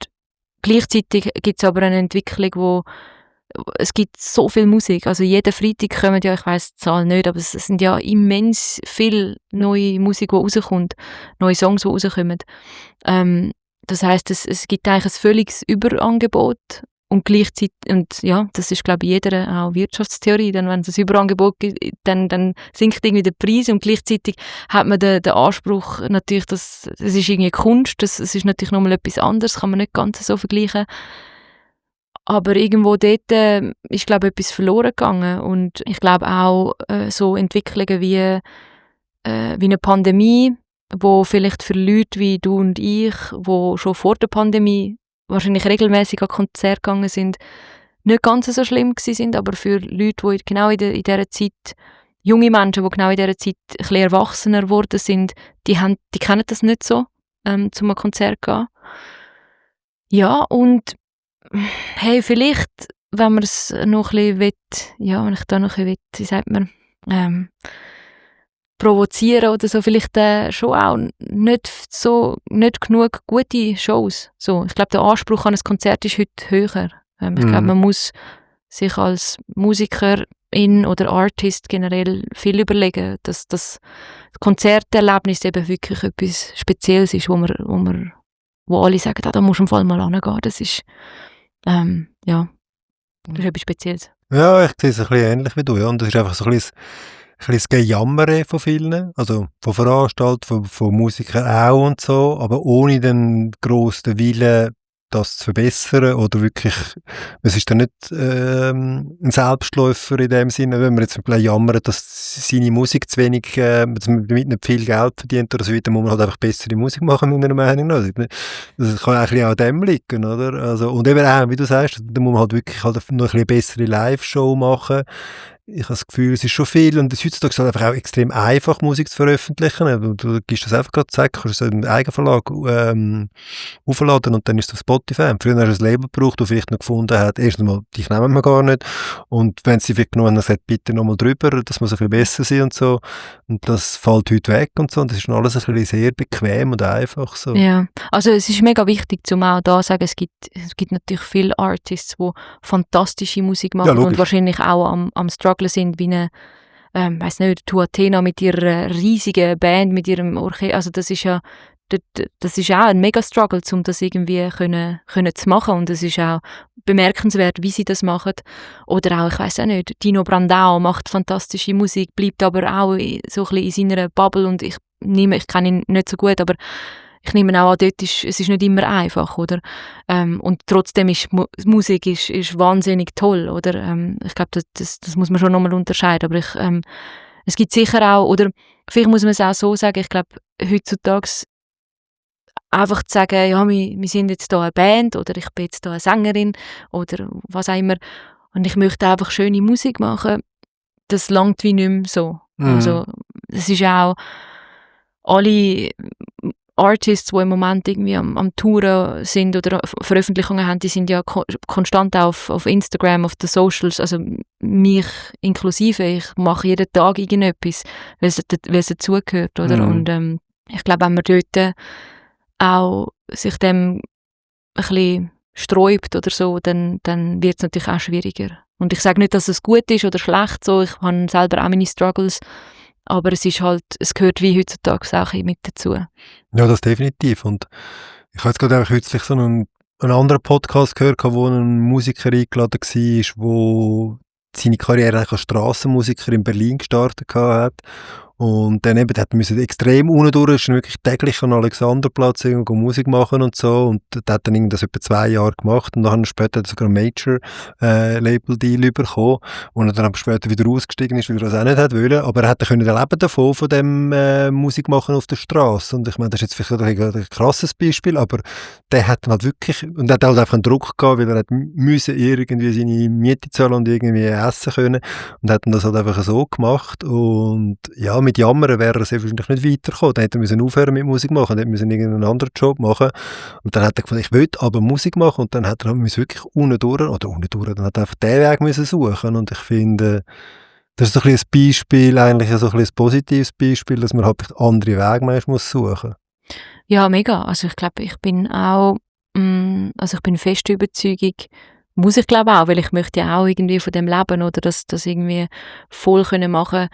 gleichzeitig gibt es aber eine Entwicklung, wo es gibt so viel Musik, also jeden Freitag kommen ja, ich weiss die Zahl nicht, aber es sind ja immens viel neue Musik, die rauskommt, neue Songs, die rauskommen. Das heisst, es gibt eigentlich ein völliges Überangebot und gleichzeitig, und ja, das ist glaube ich jeder auch Wirtschaftstheorie, denn wenn es ein Überangebot gibt, dann sinkt irgendwie der Preis und gleichzeitig hat man den Anspruch natürlich, dass es ist irgendwie Kunst, es ist natürlich nochmal etwas anderes, kann man nicht ganz so vergleichen. Aber irgendwo dort ist, glaube ich, etwas verloren gegangen. Und ich glaube auch so Entwicklungen wie eine Pandemie, wo vielleicht für Leute wie du und ich, die schon vor der Pandemie wahrscheinlich regelmäßig an Konzerte gegangen sind, nicht ganz so schlimm gewesen sind, aber für Leute, die genau in dieser Zeit, junge Menschen, die genau in dieser Zeit ein bisschen erwachsener geworden sind, die kennen das nicht so, zum ein Konzert zu gehen. Ja, und hey, vielleicht, wenn man es noch ein bisschen will, ja, wenn ich da noch ein bisschen will, wie sagt man, provozieren oder so, vielleicht schon auch nicht genug gute Shows. So, ich glaube, der Anspruch an ein Konzert ist heute höher. Ich glaube, man muss sich als Musikerin oder Artist generell viel überlegen, dass das Konzerterlebnis eben wirklich etwas Spezielles ist, wo alle sagen, da musst du im Fall mal hingehen. Das ist ja, das ist etwas Spezielles. Ja, ich sehe es ein bisschen ähnlich wie du. Ja. Und das ist einfach so ein bisschen das Gejammern von vielen, also von Veranstaltern, von Musikern auch und so, aber ohne den grossen Willen, das zu verbessern oder wirklich, es ist dann nicht ein Selbstläufer in dem Sinne, wenn man jetzt jammert, dass seine Musik zu wenig, dass man damit nicht viel Geld verdient oder so weiter, muss man halt einfach bessere Musik machen, meiner Meinung nach. Das kann eigentlich auch an dem liegen, oder? Also, und eben auch, wie du sagst, da muss man halt wirklich halt noch eine bessere Live-Show machen. Ich habe das Gefühl, es ist schon viel und es ist heutzutage halt einfach auch extrem einfach, Musik zu veröffentlichen. Du gibst das einfach gerade zack, kannst du einen Eigenverlag aufladen und dann ist es auf Spotify. Und früher hast du ein Label gebraucht, das vielleicht noch gefunden hat, erstens mal, dich nehmen wir gar nicht. Und wenn sie vielleicht genommen haben, dann sagt, bitte nochmal drüber, das muss ein bisschen besser sein und so. Und das fällt heute weg und so. Und das ist alles ein bisschen sehr bequem und einfach so. Ja, also es ist mega wichtig, zum auch da sagen, es gibt natürlich viele Artists, die fantastische Musik machen und wahrscheinlich auch am Struggle sind, wie eine, weiss nicht, Tu Athena mit ihrer riesigen Band, mit ihrem Orchester, also das ist auch ein mega Struggle, um das irgendwie können zu machen und es ist auch bemerkenswert, wie sie das machen. Oder auch, ich weiss auch nicht, Dino Brandao macht fantastische Musik, bleibt aber auch so ein bisschen in seiner Bubble und ich kenne ihn nicht so gut, aber ich nehme auch an, dort es ist nicht immer einfach, oder? Und trotzdem ist Musik ist wahnsinnig toll, oder? Ich glaube, das muss man schon nochmal unterscheiden, aber es gibt sicher auch, oder vielleicht muss man es auch so sagen, ich glaube, heutzutage einfach zu sagen, ja, wir sind jetzt hier eine Band oder ich bin jetzt hier eine Sängerin oder was auch immer und ich möchte einfach schöne Musik machen, das langt wie nicht mehr so. Also es ist auch alle Artists, die im Moment irgendwie am Touren sind oder Veröffentlichungen haben, die sind ja konstant auf Instagram, auf den Socials, also mich inklusive, ich mache jeden Tag irgendetwas, weil es dazugehört, oder? Und ich glaube, wenn man dort auch sich dem ein bisschen sträubt oder so, dann wird es natürlich auch schwieriger. Und ich sage nicht, dass es gut ist oder schlecht, so, ich habe selber auch meine Struggles, aber es ist halt, es gehört wie heutzutage auch mit dazu. Ja, das definitiv. Und ich habe jetzt gerade kürzlich so einen anderen Podcast gehört, wo ein Musiker eingeladen war, der seine Karriere eigentlich als Strassenmusiker in Berlin gestartet hat. Und dann eben, hat man extrem unten durch, wirklich täglich an Alexanderplatz Musik machen und so. Und der hat dann das etwa 2 Jahre gemacht und dann später sogar ein Major-Label-Deal bekommen. Und dann später wieder ausgestiegen ist, weil er das auch nicht hat wollen. Aber er hat dann leben davon, von dem Musik machen auf der Straße. Und ich meine, das ist jetzt vielleicht ein krasses Beispiel, aber der hat dann halt wirklich, und er hat halt einfach einen Druck gehabt, weil er hat müssen irgendwie seine Miete zahlen und irgendwie essen können. Und hat dann das halt einfach so gemacht. Und ja, mit Jammern wäre er sehr wahrscheinlich nicht weitergekommen. Dann hätte er müssen aufhören mit Musik machen, dann hätte er irgendeinen anderen Job machen. Und dann hat er gesagt, ich will aber Musik machen. Und dann hat er wirklich unten durch, dann hat er einfach den Weg müssen suchen. Und ich finde, das ist so ein Beispiel, eigentlich so ein positives Beispiel, dass man halt andere Wege manchmal suchen muss. Ja, mega. Also ich glaube, ich bin auch, also ich bin fest Überzeugung, muss ich glaube auch, weil ich möchte ja auch irgendwie von dem leben oder das irgendwie voll können machen,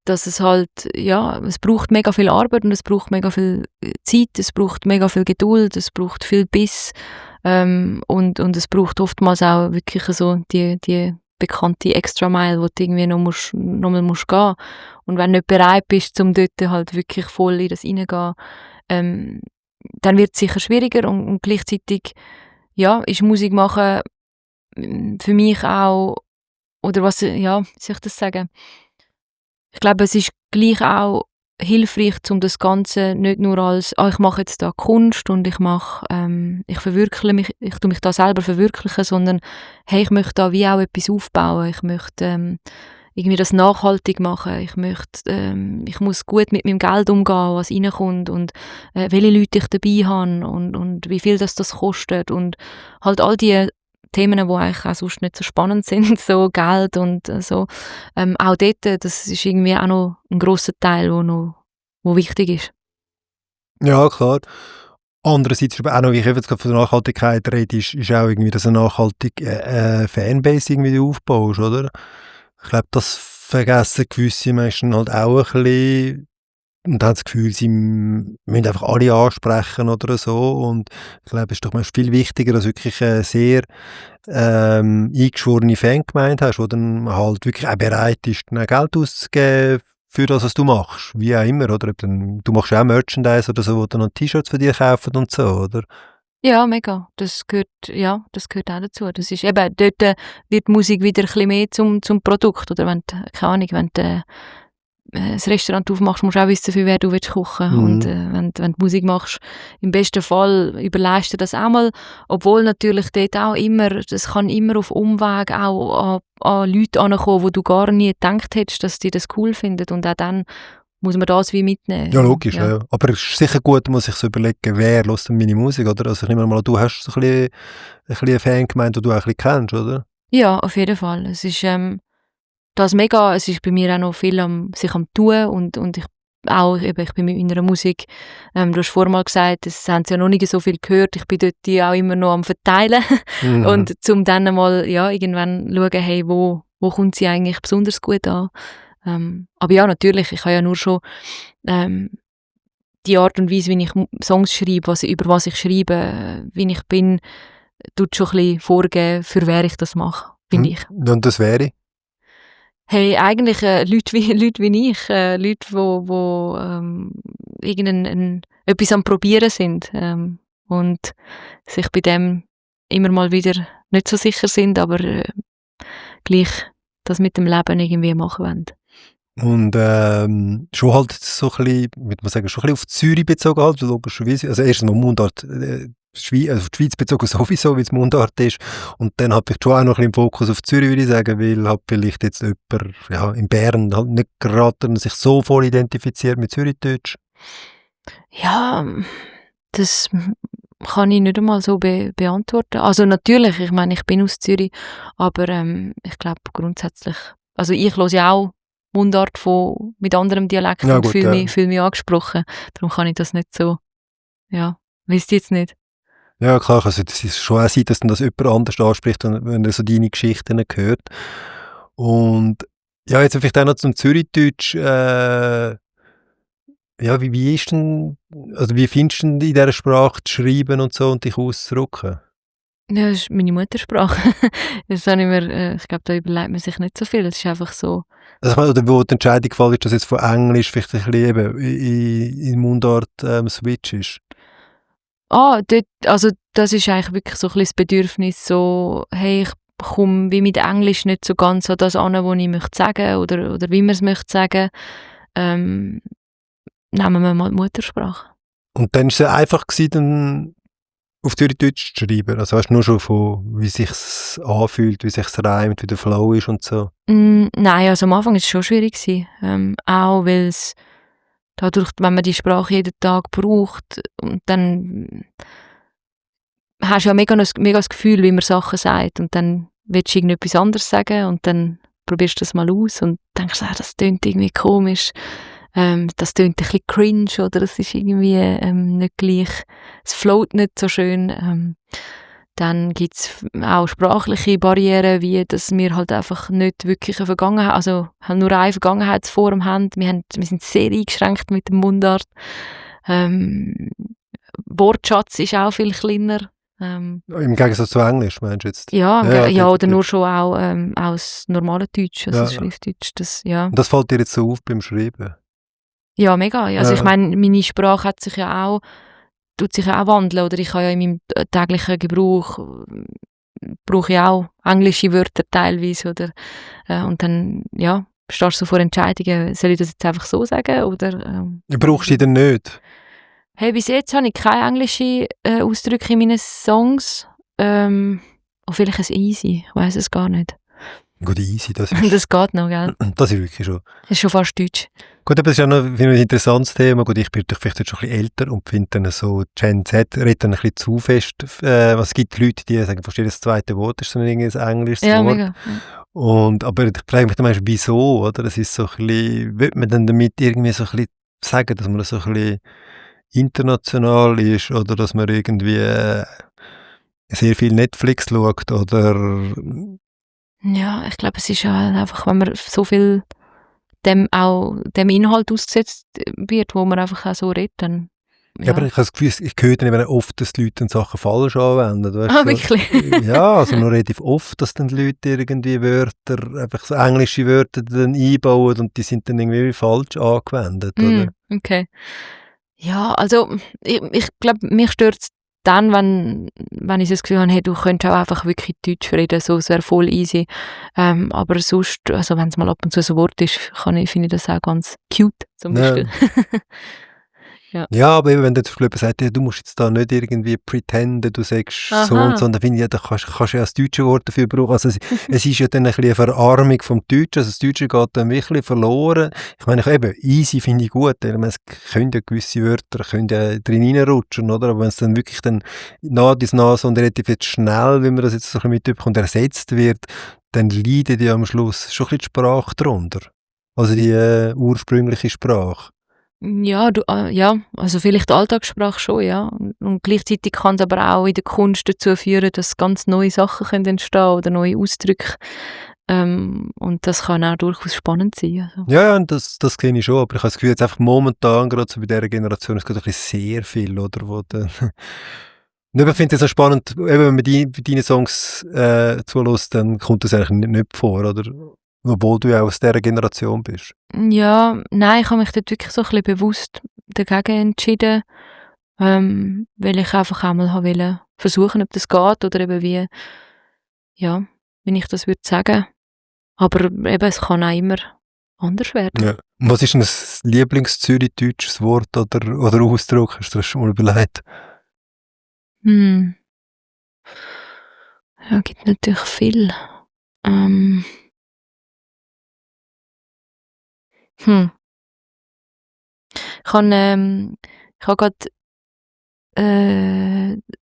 dass es halt, ja, es braucht mega viel Arbeit und es braucht mega viel Zeit, es braucht mega viel Geduld, es braucht viel Biss und es braucht oftmals auch wirklich so die bekannte Extra-Mile, wo du irgendwie noch mal musst gehen. Und wenn du nicht bereit bist, um dort halt wirklich voll in das reingehen, dann wird es sicher schwieriger und gleichzeitig, ja, ist Musik machen für mich auch, oder was, ja, wie soll ich das sagen? Ich glaube, es ist gleich auch hilfreich, um das Ganze nicht nur als, ich mache jetzt da Kunst und ich verwirkliche mich, ich tue mich da selber verwirklichen, sondern hey, ich möchte da wie auch etwas aufbauen, ich möchte irgendwie das nachhaltig machen, ich muss gut mit meinem Geld umgehen, was reinkommt und welche Leute ich dabei habe und wie viel das kostet und halt all die Themen, die eigentlich auch sonst nicht so spannend sind, so Geld und so. Auch dort, das ist irgendwie auch noch ein grosser Teil, wo wichtig ist. Ja, klar. Andererseits ist auch noch, wie ich jetzt gerade von der Nachhaltigkeit rede, ist auch irgendwie, dass eine nachhaltige Fanbase irgendwie aufbaust, oder? Ich glaube, das vergessen gewisse Menschen halt auch ein bisschen. Und haben das Gefühl, sie müssen einfach alle ansprechen oder so. Und ich glaube, es ist doch viel wichtiger, dass du wirklich eine sehr eingeschworene Fangemeinde hast, die dann halt wirklich auch bereit ist, Geld auszugeben für das, was du machst. Wie auch immer, oder? Du machst auch Merchandise oder so, wo dann noch T-Shirts für dich kaufen und so, oder? Ja, mega. Das gehört auch dazu. Das ist eben, dort wird Musik wieder ein bisschen mehr zum Produkt. Oder wenn du, keine Ahnung, wenn du ein Restaurant aufmachst, musst du auch wissen, für wer du kochen willst. Und wenn du Musik machst, im besten Fall überlegst du das auch mal, obwohl natürlich dort auch immer, das kann immer auf Umweg auch an Leute ankommen, wo du gar nie gedacht hättest, dass die das cool finden und auch dann muss man das wie mitnehmen. Ja, logisch, ja. Aber es ist sicher gut, muss sich so überlegen, wer hört denn meine Musik, oder? Also ich nehme mal, du hast so ein bisschen eine Fangemeinde, die du auch ein bisschen kennst, oder? Ja, auf jeden Fall. Es ist das mega, es ist bei mir auch noch viel sich am tun und ich bin mit meiner Musik, du hast vorhin mal gesagt, das haben sie ja noch nicht so viel gehört, ich bin dort die auch immer noch am verteilen und zum dann mal irgendwann schauen, hey, wo kommt sie eigentlich besonders gut an. Aber ja, natürlich, ich habe ja nur schon die Art und Weise, wie ich Songs schreibe, über was ich schreibe, wie ich bin, tut schon ein bisschen vorgeben, für wer ich das mache, finde ich. Und das wäre? Hey, eigentlich Leute wie ich, Leute, wo etwas am Probieren sind und sich bei dem immer mal wieder nicht so sicher sind, aber gleich das mit dem Leben irgendwie machen wollen. Und schon halt so ein bisschen, würde man sagen, schon ein bisschen auf Zürich bezogen halt, logischerweise. Also erstens mal Mundart, also die Schweiz bezogen sowieso, weil es Mundart ist. Und dann habe ich schon auch noch ein bisschen im Fokus auf Zürich, würde ich sagen, weil halt vielleicht jetzt jemand ja, in Bern halt nicht gerade sich so voll identifiziert mit Zürichdeutsch. Ja, das kann ich nicht einmal so beantworten. Also natürlich, ich meine, ich bin aus Zürich, aber ich glaube grundsätzlich, also ich höre ja auch Mundart mit anderem Dialekt Ja und gut, fühle mich angesprochen. Darum kann ich das nicht so, ja, wisst ihr jetzt nicht. Ja klar, also das ist schon auch sein, dass dann das jemand anders anspricht, wenn er so deine Geschichten hört. Und ja, jetzt vielleicht auch noch zum Zürichdeutsch. Ja, wie ist denn, also wie findest du denn in dieser Sprache zu schreiben und so und dich auszudrücken? Ja, das ist meine Muttersprache. Das habe ich mir, ich glaube, da überlegt man sich nicht so viel. Es ist einfach so. Also ich meine, oder wo die Entscheidung gefallen ist, dass jetzt von Englisch vielleicht ein bisschen eben in Mundart Switch ist. Also das ist eigentlich wirklich so ein bisschen das Bedürfnis, so, hey, ich komme wie mit Englisch nicht so ganz an das an, was ich möchte sagen oder wie man es möchte sagen. Ähm, Nehmen wir mal die Muttersprache. Und dann war es ja einfach gewesen, dann auf Zürichdeutsch zu schreiben. Also hast du nur schon von, wie sich's anfühlt, wie sich's reimt, wie der Flow ist und so. Nein, also am Anfang war es schon schwierig gewesen. Auch weil es dadurch, wenn man die Sprache jeden Tag braucht, und dann hast du ja mega das Gefühl, wie man Sachen sagt, und dann willst du irgendetwas anderes sagen und dann probierst du das mal aus und denkst, das klingt irgendwie komisch, das klingt ein bisschen cringe oder es ist irgendwie nicht gleich, es float nicht so schön. Dann gibt es auch sprachliche Barrieren, wie dass wir halt einfach nicht wirklich eine Vergangenheit, also nur eine Vergangenheitsform haben. Wir sind sehr eingeschränkt mit dem Mundart. Wortschatz ist auch viel kleiner. Im Gegensatz zu Englisch, meinst du jetzt? Ja, oder definitiv. nur schon auch aus normalem Deutsch, also Ja. Schriftdeutsch. Das, ja. Und das fällt dir jetzt so auf beim Schreiben? Ja, mega. Also Ja. ich meine, meine Sprache tut sich ja auch wandeln, oder ich habe ja in meinem täglichen Gebrauch brauche ich auch englische Wörter teilweise, oder und dann, ja, stehst du so vor Entscheidungen, soll ich das jetzt einfach so sagen, oder Brauchst du die denn nicht? hey, bis jetzt habe ich keine englischen Ausdrücke in meinen Songs. Oder vielleicht ein Easy, ich weiss es gar nicht. Gut, easy, das ist, Das geht noch, gell? das ist wirklich schon. Das ist schon fast Deutsch. Gut, aber das ist ja noch ein interessantes Thema. Gut, ich bin vielleicht jetzt schon ein bisschen älter und finde dann so, Gen Z redet dann ein bisschen zu fest. Es gibt Leute, die sagen, fast jedes zweite Wort ist so ein englisches Ja, Wort. mega. Und, aber ich frage mich dann manchmal, wieso, oder? Das ist so ein bisschen, will man dann damit irgendwie so ein bisschen sagen, dass man so ein bisschen international ist oder dass man irgendwie sehr viel Netflix schaut oder Ja, ich glaube, es ist ja halt einfach, wenn man so viel dem Inhalt ausgesetzt wird, wo man einfach auch so redet, dann ja, aber ich habe das Gefühl, ich höre dann eben oft, dass die Leute dann Sachen falsch anwenden. Weißt, so. Wirklich? Ja, also nur relativ oft, dass dann die Leute irgendwie Wörter, einfach so englische Wörter dann einbauen und die sind dann irgendwie falsch angewendet, oder? Okay. Ja, also ich glaube, mich stört es dann, wenn ich das Gefühl habe, hey, du könntest auch einfach wirklich Deutsch reden, so, es wäre voll easy. Aber sonst, also wenn es mal ab und zu so ein Wort ist, finde ich das auch ganz cute, zum Beispiel. Ja, aber eben, wenn der zum Beispiel jemand sagt, ja, du musst jetzt da nicht irgendwie pretenden, du sagst so Aha. und so, dann finde ich, ja, da kannst du ja das deutsche Wort dafür brauchen. Also es ist ja dann ein bisschen eine Verarmung vom Deutschen, also das Deutsche geht dann wirklich verloren. Ich meine, eben, easy finde ich gut, weil es können ja gewisse Wörter können ja drin reinrutschen, oder? Aber wenn es dann wirklich dann nah so und relativ jetzt schnell, wie man das jetzt so ein bisschen mitbekommt, ersetzt wird, dann leidet ja am Schluss schon ein bisschen die Sprache darunter. Also die ursprüngliche Sprache. Ja, ja, also vielleicht Alltagssprache schon, ja. Und gleichzeitig kann es aber auch in der Kunst dazu führen, dass ganz neue Sachen können entstehen oder neue Ausdrücke. Und das kann auch durchaus spannend sein. Also. Ja, das sehe ich schon, aber ich habe das Gefühl, jetzt einfach momentan, gerade so bei dieser Generation, es geht ein bisschen sehr viel, oder? Wo dann ich finde es so spannend, eben, wenn man deine Songs zulässt, dann kommt das eigentlich nicht vor, oder? Obwohl du ja aus dieser Generation bist. Ja, nein, ich habe mich dort wirklich so ein bisschen bewusst dagegen entschieden, weil ich einfach einmal wollte versuchen, ob das geht oder eben wie ich das würde sagen. Aber eben, es kann auch immer anders werden. Ja. Und was ist denn das Lieblings-Zürich-deutsches Wort oder Ausdruck? Hast du das schon mal überlegt? Ja, gibt natürlich viel. Ich habe gerade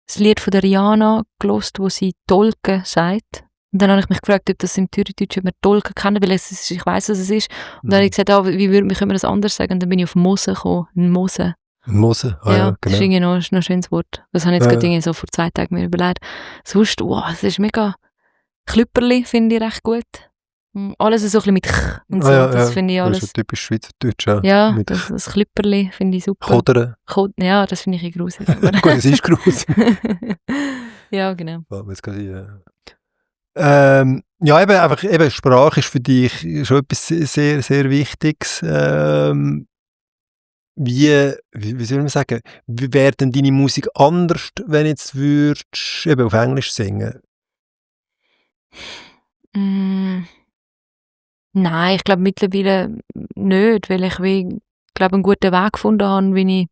das Lied von der Rihanna gehört, wo sie Tolke sagt. Und dann habe ich mich gefragt, ob das im Zürichdeutsch, ob man Tolke kennen, weil ich weiss, was es ist. Und dann habe ich gesagt, wie können wir das anders sagen? Und dann bin ich auf Mose gekommen. Mose. Mose, Ja, das ist genau. irgendwie noch ein schönes Wort. Das habe ich jetzt gerade irgendwie so vor 2 Tagen mir überlegt. Sonst, das ist mega... Klüpperli finde ich recht gut. Alles so ein bisschen mit Ch und so. Das finde ich alles... Das ist ja typisch Schweizerdeutsch. Ja, ja, das Klüpperli finde ich super. Kodern. Ja, das finde ich gruselig. Gut, es ist gruselig. Ja, genau. Ja, eben Sprache ist für dich schon etwas sehr, sehr Wichtiges. Wie soll man sagen, wie wäre denn deine Musik anders, wenn jetzt würdest eben auf Englisch singen? Nein, ich glaube mittlerweile nicht, weil ich einen guten Weg gefunden habe, wie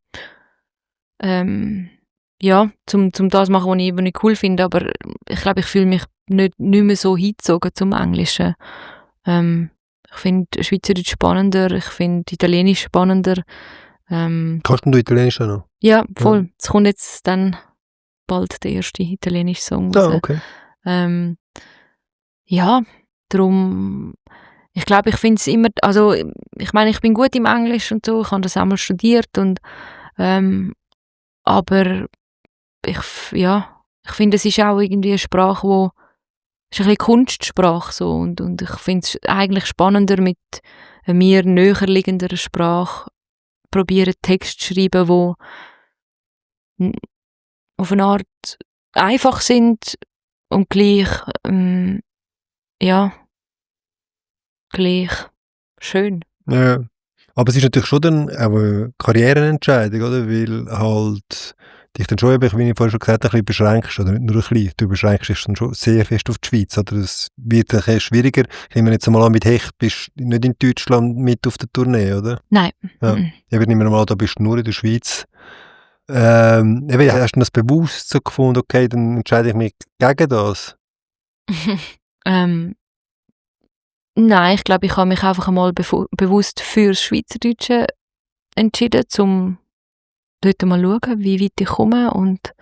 ich zum das machen, was ich cool finde, aber ich glaube, ich fühle mich nicht mehr so hingezogen zum Englischen. Ich finde Schweizerdeutsch spannender, ich finde Italienisch spannender. Kannst du Italienisch auch noch? Ja, voll. Es kommt jetzt dann bald der erste italienische Song raus. Okay. Ja, darum, ich glaube, ich finde es immer, also ich meine, ich bin gut im Englisch und so, ich habe das einmal studiert und aber ich finde, es ist auch irgendwie eine Sprache, wo ist ein bisschen Kunstsprache so und ich finde es eigentlich spannender mit mir näher liegender Sprache probieren Text zu schreiben, wo auf eine Art einfach sind und gleich gleich schön. Ja. Aber es ist natürlich schon dann auch eine Karriereentscheidung, oder? Weil halt dich dann schon, wie ich vorhin schon gesagt habe, ein bisschen beschränkst, oder nicht nur ein bisschen, du beschränkst dich dann schon sehr fest auf die Schweiz, oder? Es wird ein bisschen schwieriger. Ich nehme jetzt mal an, mit Hecht bist du nicht in Deutschland mit auf der Tournee, oder? Nein. Ja. Ich nehme mal an, da bist du nur in der Schweiz. Hast du das bewusst so gefunden, okay, dann entscheide ich mich gegen das? Nein, ich glaube, ich habe mich einfach einmal bewusst für das Schweizerdeutsche entschieden, um dort mal schauen, wie weit ich komme und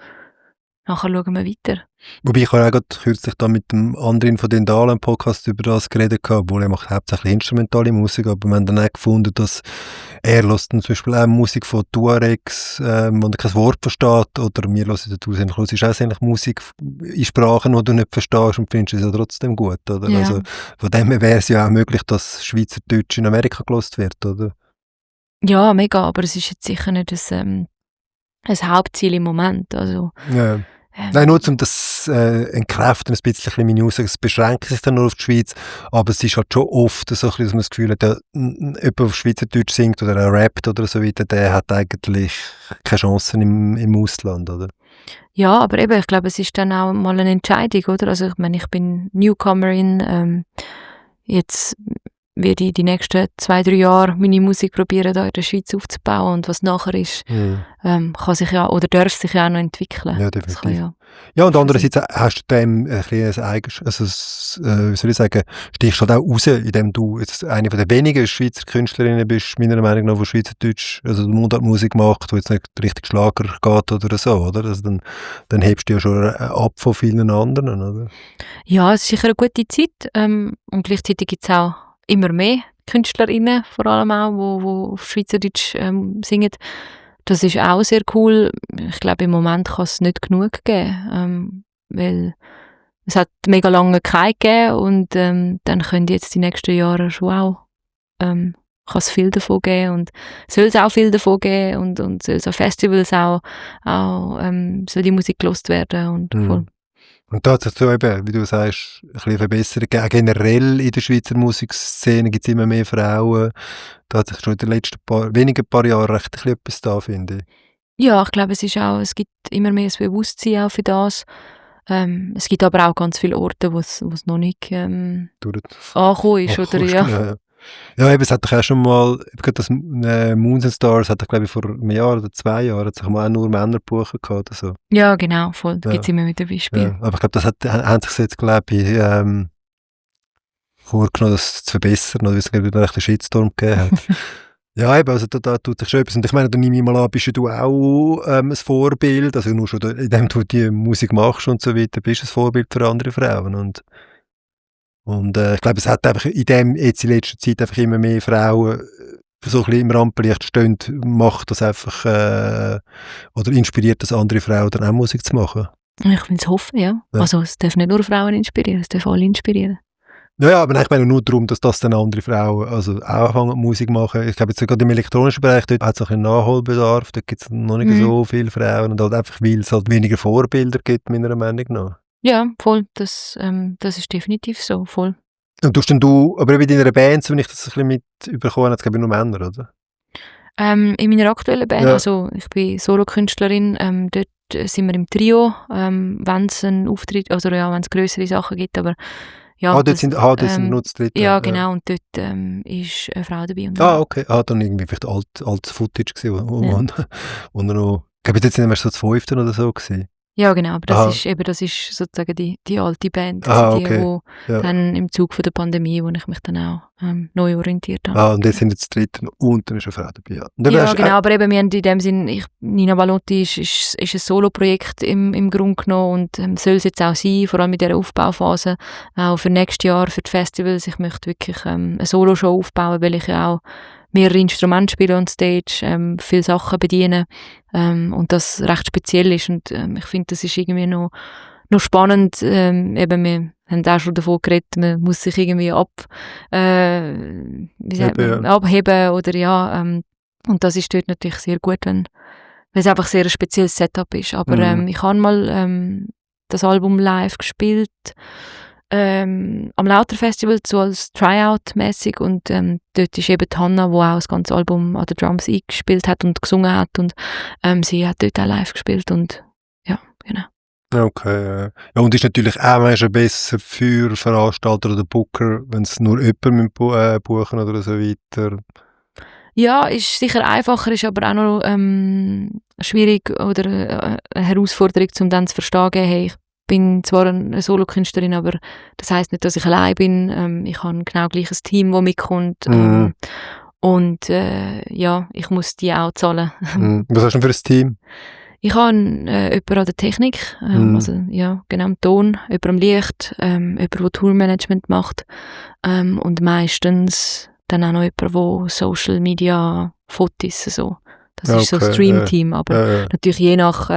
nachher schauen wir weiter. Wobei ich habe auch gerade kürzlich da mit dem anderen von den Dahlen Podcast über das geredet habe, obwohl er macht hauptsächlich instrumentale Musik, aber wir haben dann auch gefunden, dass er hört zum Beispiel auch Musik von Tuaregs, wo er kein Wort versteht, oder wir hören dazu, du hörst auch eigentlich Musik in Sprachen, die du nicht verstehst und findest es ja trotzdem gut, oder? Ja. Also von dem her wäre es ja auch möglich, dass Schweizerdeutsch in Amerika gehört wird, oder? Ja, mega, aber es ist jetzt sicher nicht ein Hauptziel im Moment, also... Ja. Nein, nur um das entkräften, ein bisschen meine Aussage, es beschränkt sich dann nur auf die Schweiz, aber es ist halt schon oft so, dass man das Gefühl hat, jemand auf Schweizerdeutsch singt oder rappt oder so weiter, der hat eigentlich keine Chancen im Ausland, oder? Ja, aber eben, ich glaube, es ist dann auch mal eine Entscheidung, oder? Also ich meine, ich bin Newcomerin, jetzt werde ich die nächsten 2-3 Jahre meine Musik probieren, da in der Schweiz aufzubauen und was nachher ist, kann sich ja, oder darf sich ja auch noch entwickeln. Ja, definitiv. Das Ja, und andererseits hast du dem ein eigenes, also wie soll ich sagen, stichst halt auch raus, indem du jetzt eine von der wenigen Schweizer Künstlerinnen bist, meiner Meinung nach, die Schweizerdeutsch, also Mundartmusik macht, die jetzt nicht richtig Schlager geht oder so, oder? Also dann hebst du ja schon ab von vielen anderen, oder? Ja, es ist sicher eine gute Zeit und gleichzeitig gibt es auch immer mehr KünstlerInnen, vor allem auch, die auf Schweizerdeutsch singen. Das ist auch sehr cool. Ich glaube, im Moment kann es nicht genug geben, weil es hat mega lange keinen gegeben und dann können jetzt die nächsten Jahre schon auch kann es viel davon geben und soll es auch viel davon geben und soll es an Festivals auch soll die Musik gelost werden und voll. Und da hat sich so eben, wie du sagst, ein bisschen verbessert. Generell in der Schweizer Musikszene gibt es immer mehr Frauen. Da hat sich schon in den letzten wenigen paar Jahren recht ein bisschen etwas da, finde ich. Ja, ich glaube, es gibt immer mehr ein Bewusstsein auch für das. Es gibt aber auch ganz viele Orte, wo es noch nicht angekommen ist. Oder, ja. Ja, eben, es hat doch auch schon mal, gerade das Moons and Stars hat doch, glaube ich, vor einem Jahr oder 2 Jahren hat sich mal auch nur Männer gebucht gehabt oder so. Ja, genau, voll. Da gibt es Ja. immer wieder Beispiele. Ja. Aber ich glaube, haben sich jetzt, glaube ich, vorgenommen, das zu verbessern, oder weil es, glaube ich, einen Shitstorm gegeben hat. Ja, eben, also da tut sich schon etwas. Und ich meine, da nehme ich mal an, bist ja du auch ein Vorbild, also nur schon, indem du die Musik machst und so weiter, bist du ein Vorbild für andere Frauen. Und ich glaube, es hat einfach jetzt in letzter Zeit einfach immer mehr Frauen so ein bisschen im Rampenlicht stehen, macht das einfach, oder inspiriert das andere Frauen dann auch Musik zu machen. Ich will es hoffen, ja. Ja. Also es darf nicht nur Frauen inspirieren, es darf alle inspirieren. Ja, aber nein, ich meine nur darum, dass das dann andere Frauen also auch anfangen Musik machen. Ich glaube jetzt gerade im elektronischen Bereich, dort hat es noch einen Nachholbedarf, dort gibt es noch nicht so viele Frauen und halt einfach, weil es halt weniger Vorbilder gibt, meiner Meinung nach. Ja, voll. Das ist definitiv so, voll. Und tust denn du, aber bei deiner Band, so wenn ich das ein bisschen mitbekommen habe, es glaube ich nur Männer, oder? In meiner aktuellen Band, Ja. also ich bin Solokünstlerin, dort sind wir im Trio, wenn es einen Auftritt, also ja, wenn es grössere Sachen gibt, aber ja. Das sind nur das dritte. Ja, genau, und dort ist eine Frau dabei. Und Okay. Dann irgendwie vielleicht altes Footage gewesen, wo noch, ich glaube, jetzt sind wir so das 5. oder so gewesen. Ja, genau, aber das ist sozusagen die alte Band, Okay. die dann im Zug von der Pandemie, wo ich mich dann auch neu orientiert habe. Und jetzt sind jetzt das dritte und dann ist eine Frau dabei. Ja, genau, aber eben, wir haben in dem Sinn, Nina Valotti ist ein Solo-Projekt im Grunde genommen und soll es jetzt auch sein, vor allem in dieser Aufbauphase, auch für nächstes Jahr, für die Festivals. Ich möchte wirklich eine Solo-Show aufbauen, weil ich ja auch mehrere Instrumente spiele on Stage, viele Sachen bediene und das recht speziell ist und ich finde, das ist irgendwie noch spannend. Eben, wir haben auch schon davon geredet, man muss sich irgendwie abheben oder und das ist dort natürlich sehr gut, weil es einfach sehr ein spezielles Setup ist. Aber ich habe mal das Album live gespielt am Lauter-Festival, so als Tryout-mäßig und dort ist eben Hanna, die auch das ganze Album an den Drums eingespielt hat und gesungen hat und sie hat dort auch live gespielt und ja, genau. Okay, ja, und ist natürlich auch manchmal besser für Veranstalter oder Booker, wenn es nur jemand buchen oder so weiter. Ja, ist sicher einfacher, ist aber auch noch schwierig oder eine Herausforderung, um dann zu verstehen, hey, ich bin zwar eine Solokünstlerin, aber das heisst nicht, dass ich allein bin. Ich habe genau gleich ein Team, das mitkommt. Und ich muss die auch zahlen. Was hast du denn für ein Team? Ich habe jemanden an der Technik, also ja, genau am Ton, jemanden am Licht, jemanden, der Tourmanagement macht und meistens dann auch noch jemanden, der Social Media Fotos so. Das ist so ein Stream-Team, aber natürlich je nach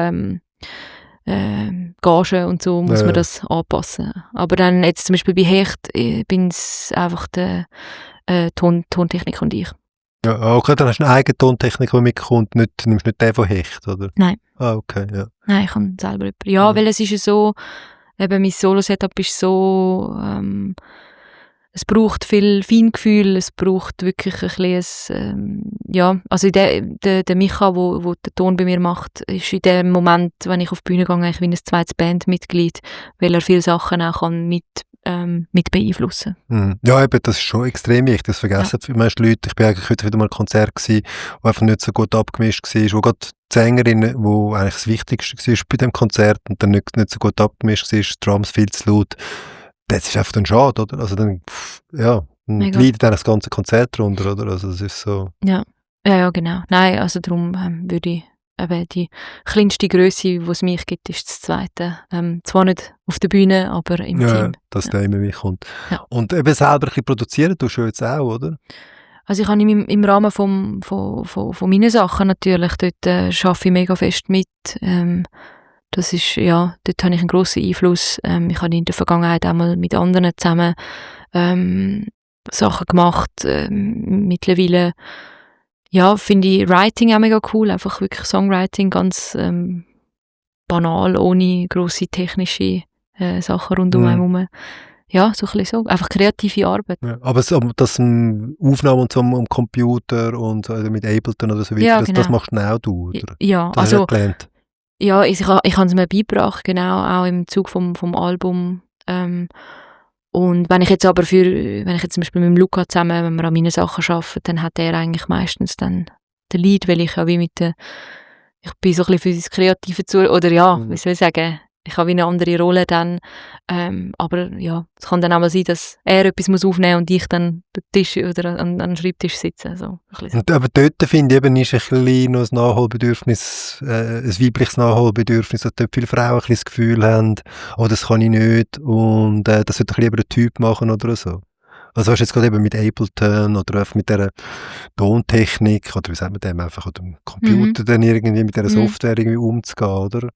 Gage und so muss man das anpassen. Aber dann jetzt zum Beispiel bei Hecht bin es einfach der Tontechniker und ich. Ja, okay, dann hast du einen eigenen Tontechniker, der mitkommt, nimmst nicht den von Hecht, oder? Nein. Okay, ja. Nein, ich kann selber jemanden. Ja, weil es ist ja so, eben mein Solo-Setup ist so, es braucht viel Feingefühl, es braucht wirklich ein bisschen, also der Micha, wo den Ton bei mir macht, ist in dem Moment, wenn ich auf die Bühne gehe, eigentlich wie ein zweites Bandmitglied, weil er viele Sachen auch kann mit beeinflussen. Ja, eben, das ist schon extrem wichtig, das vergessen die meisten Leute. Ich bin eigentlich heute wieder mal ein Konzert gewesen, wo einfach nicht so gut abgemischt war, wo gerade die Sängerin, wo eigentlich das Wichtigste war bei dem Konzert und dann nicht so gut abgemischt war, die Drums viel zu laut. Das ist einfach dann schade, oder? Also dann, leidet dann das ganze Konzert drunter, oder? Also das ist so. Ja, genau. Nein, also darum würde ich eben die kleinste Grösse, die es mich gibt, ist das zweite. Zwar nicht auf der Bühne, aber im Team. Dass der immer mitkommt. Ja. Und eben selber ein bisschen produzieren tust du jetzt auch, oder? Also ich habe im Rahmen von meinen Sachen natürlich, dort arbeite ich mega fest mit. Das ist, ja, dort habe ich einen grossen Einfluss. Ich habe in der Vergangenheit auch mal mit anderen zusammen Sachen gemacht. Mittlerweile finde ich Writing auch mega cool, einfach wirklich Songwriting, ganz banal, ohne grosse technische Sachen rund um einen herum. Ja, so ein bisschen so. Einfach kreative Arbeit. Ja, aber das Aufnahmen und so am Computer und mit Ableton oder so weiter, ja, genau. Das machst du auch du, oder? Ja, das hast du gelernt. Ja, ich habe es mir beigebracht, genau, auch im Zug vom Album. Und wenn ich jetzt zum Beispiel mit dem Luca zusammen, wenn wir an meinen Sachen arbeiten, dann hat er eigentlich meistens dann den Lead, weil ich ja wie ich bin so ein bisschen für das Kreative oder ja, wie soll ich sagen, ich habe wie eine andere Rolle dann, aber ja, es kann dann auch mal sein, dass er etwas muss aufnehmen und ich dann den Tisch oder an den Schreibtisch sitze. So, und aber dort finde ich eben, ist ein bisschen noch ein Nachholbedürfnis, ein weibliches Nachholbedürfnis, dass dort viele Frauen ein bisschen das Gefühl haben, oh, das kann ich nicht und das sollte lieber ein Typ machen oder so. Also hast du jetzt gerade eben mit Ableton oder einfach mit dieser Tontechnik oder wie sagt man dem, einfach oder dem Computer dann irgendwie mit dieser Software irgendwie umzugehen, oder?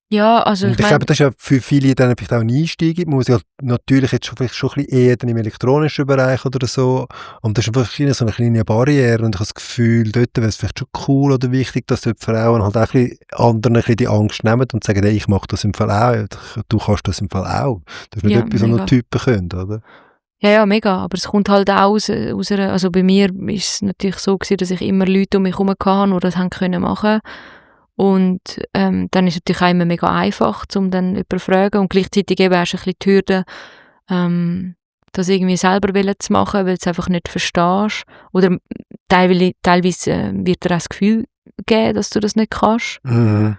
Ja, also ich glaube, das ist ja für viele dann vielleicht auch ein Einstieg in die Musik. Natürlich jetzt vielleicht schon ein bisschen eher dann im elektronischen Bereich oder so. Und das ist einfach so eine kleine Barriere. Und ich habe das Gefühl, dort wäre es vielleicht schon cool oder wichtig, dass dort Frauen halt auch ein bisschen anderen ein bisschen die Angst nehmen und sagen, hey, ich mache das im Fall auch. Du kannst das im Fall auch. Das ist nicht etwas, was nur Typen können, oder? Ja, mega. Aber es kommt halt auch aus einer, also bei mir ist es natürlich so gewesen, dass ich immer Leute um mich herum hatte, die das haben können machen. Und dann ist es natürlich auch immer mega einfach, um dann jemanden zu fragen. Und gleichzeitig eben hast du ein bisschen die Hürde, das irgendwie selber zu machen, weil du es einfach nicht verstehst. Oder teilweise wird dir auch das Gefühl geben, dass du das nicht kannst. Mhm.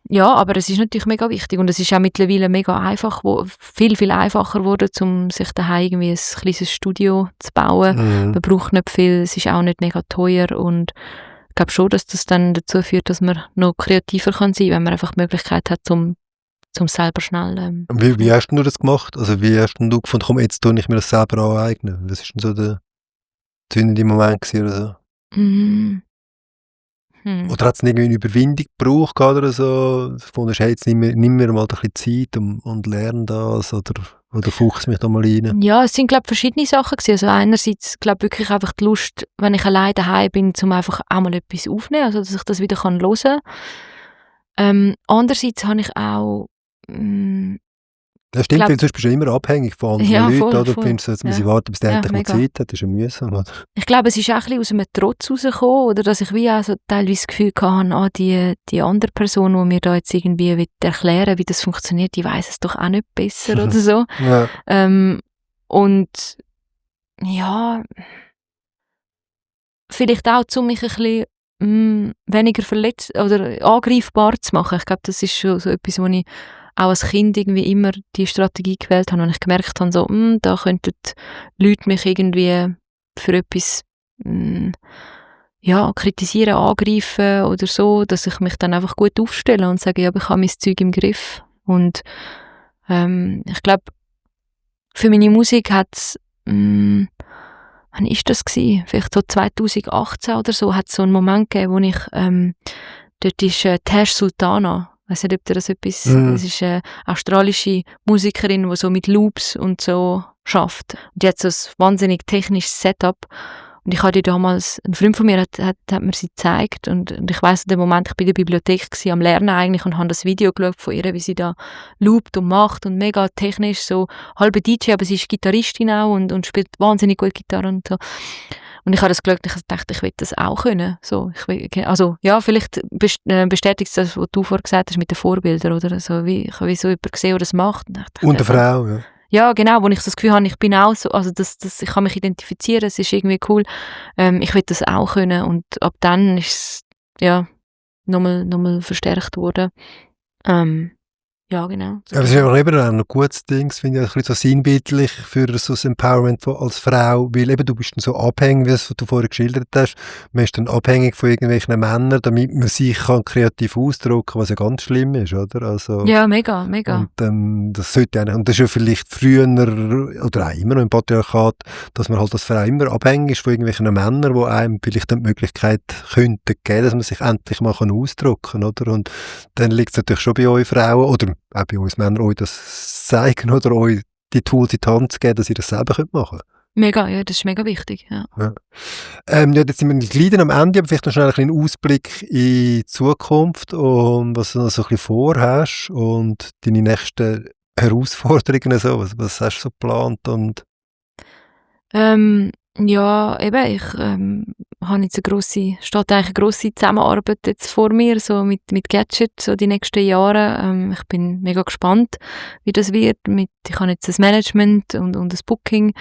Ja, aber es ist natürlich mega wichtig und es ist auch mittlerweile mega einfach, viel, viel einfacher geworden, um sich daheim irgendwie ein kleines Studio zu bauen. Man braucht nicht viel, es ist auch nicht mega teuer und ich glaube schon, dass das dann dazu führt, dass man noch kreativer kann sein, wenn man einfach die Möglichkeit hat, zum selber schnell... Wie hast du das gemacht? Also wie hast du gefunden, komm, jetzt tue ich mir das selber aneignen? Was war denn so der zündende Moment gewesen, oder so? Oder hat es irgendwie eine Überwindung gebraucht oder so? Du fandest, hey, jetzt nimm mir mal ein bisschen Zeit und lerne das oder fuchs mich da mal rein? Ja, es sind, glaube ich, verschiedene Sachen gewesen. Also einerseits, glaube ich, wirklich einfach die Lust, wenn ich alleine daheim bin, um einfach auch mal etwas aufzunehmen, also dass ich das wieder hören kann. Andererseits habe ich auch... Das stimmt, weil sonst bist du immer abhängig von anderen Leuten, oder? Du findest, jetzt muss ich warten, bis der endlich mal Zeit hat, das ist ja mühsam, oder? Ich glaube, es ist auch ein bisschen aus einem Trotz rausgekommen, oder dass ich wie auch so teilweise das Gefühl hatte, die andere Person, die mir da jetzt irgendwie erklären will, wie das funktioniert, die weiss es doch auch nicht besser oder so. Ja. Und ja, vielleicht auch, um mich ein bisschen weniger verletzt oder angreifbar zu machen. Ich glaube, das ist schon so etwas, wo ich auch als Kind irgendwie immer die Strategie gewählt habe und ich gemerkt habe, so, da könnten Leute mich irgendwie für etwas kritisieren, angreifen oder so, dass ich mich dann einfach gut aufstelle und sage, ja, aber ich habe mein Zeug im Griff. Und ich glaube, für meine Musik hat es, wann war das gewesen? Vielleicht so 2018 oder so, hat es so einen Moment gegeben, wo ich, dort ist Tash Sultana, ich weiss nicht, ob dir das etwas... Das ist eine australische Musikerin, die so mit Loops und so schafft. Und die hat so ein wahnsinnig technisches Setup. Und ich habe die damals... Ein Freund von mir hat mir sie gezeigt. Und ich weiss, in dem Moment, ich war in der Bibliothek am Lernen eigentlich und habe das Video geschaut von ihr, wie sie da loopt und macht und mega technisch, so halbe DJ, aber sie ist Gitarristin auch und spielt wahnsinnig gut Gitarre und so. Und ich habe das geschaut und ich dachte, ich will das auch können. So, also ja, vielleicht bestätigt es das, was du vorher gesagt hast mit den Vorbildern, oder? Also, ich habe so jemanden gesehen, der das macht. Und eine Frau, ja. Ja, genau, wo ich das Gefühl habe, ich bin auch so, also ich kann mich identifizieren, es ist irgendwie cool. Ich will das auch können und ab dann ist es, ja, nochmal verstärkt worden. Ja, genau. So. Aber es ist ja auch eben ein gutes Ding, finde ich, ein bisschen so sinnbildlich für so ein Empowerment als Frau, weil eben du bist dann so abhängig, wie es du vorher geschildert hast, man ist dann abhängig von irgendwelchen Männern, damit man sich kann kreativ ausdrücken, was ja ganz schlimm ist, oder? Also, ja, mega. Und das sollte eigentlich, und das ist ja vielleicht früher oder auch immer noch im Patriarchat, dass man halt als Frau immer abhängig ist von irgendwelchen Männern, die einem vielleicht dann die Möglichkeit könnten geben, dass man sich endlich mal ausdrücken kann, oder? Und dann liegt es natürlich schon bei euch Frauen, oder auch bei uns Männern, euch das zeigen oder euch die Tools in die Hand zu geben, dass ihr das selber machen könnt. Mega, ja, das ist mega wichtig. Ja. Jetzt sind wir gleich am Ende, aber vielleicht noch schnell einen Ausblick in die Zukunft und was du noch so ein bisschen vorhast und deine nächsten Herausforderungen. So. Was hast du so geplant? Und Ja, eben, ich steht eigentlich eine grosse Zusammenarbeit jetzt vor mir, so mit Gadget, so die nächsten Jahre. Ich bin mega gespannt, wie das wird. Ich habe jetzt ein Management und ein Booking,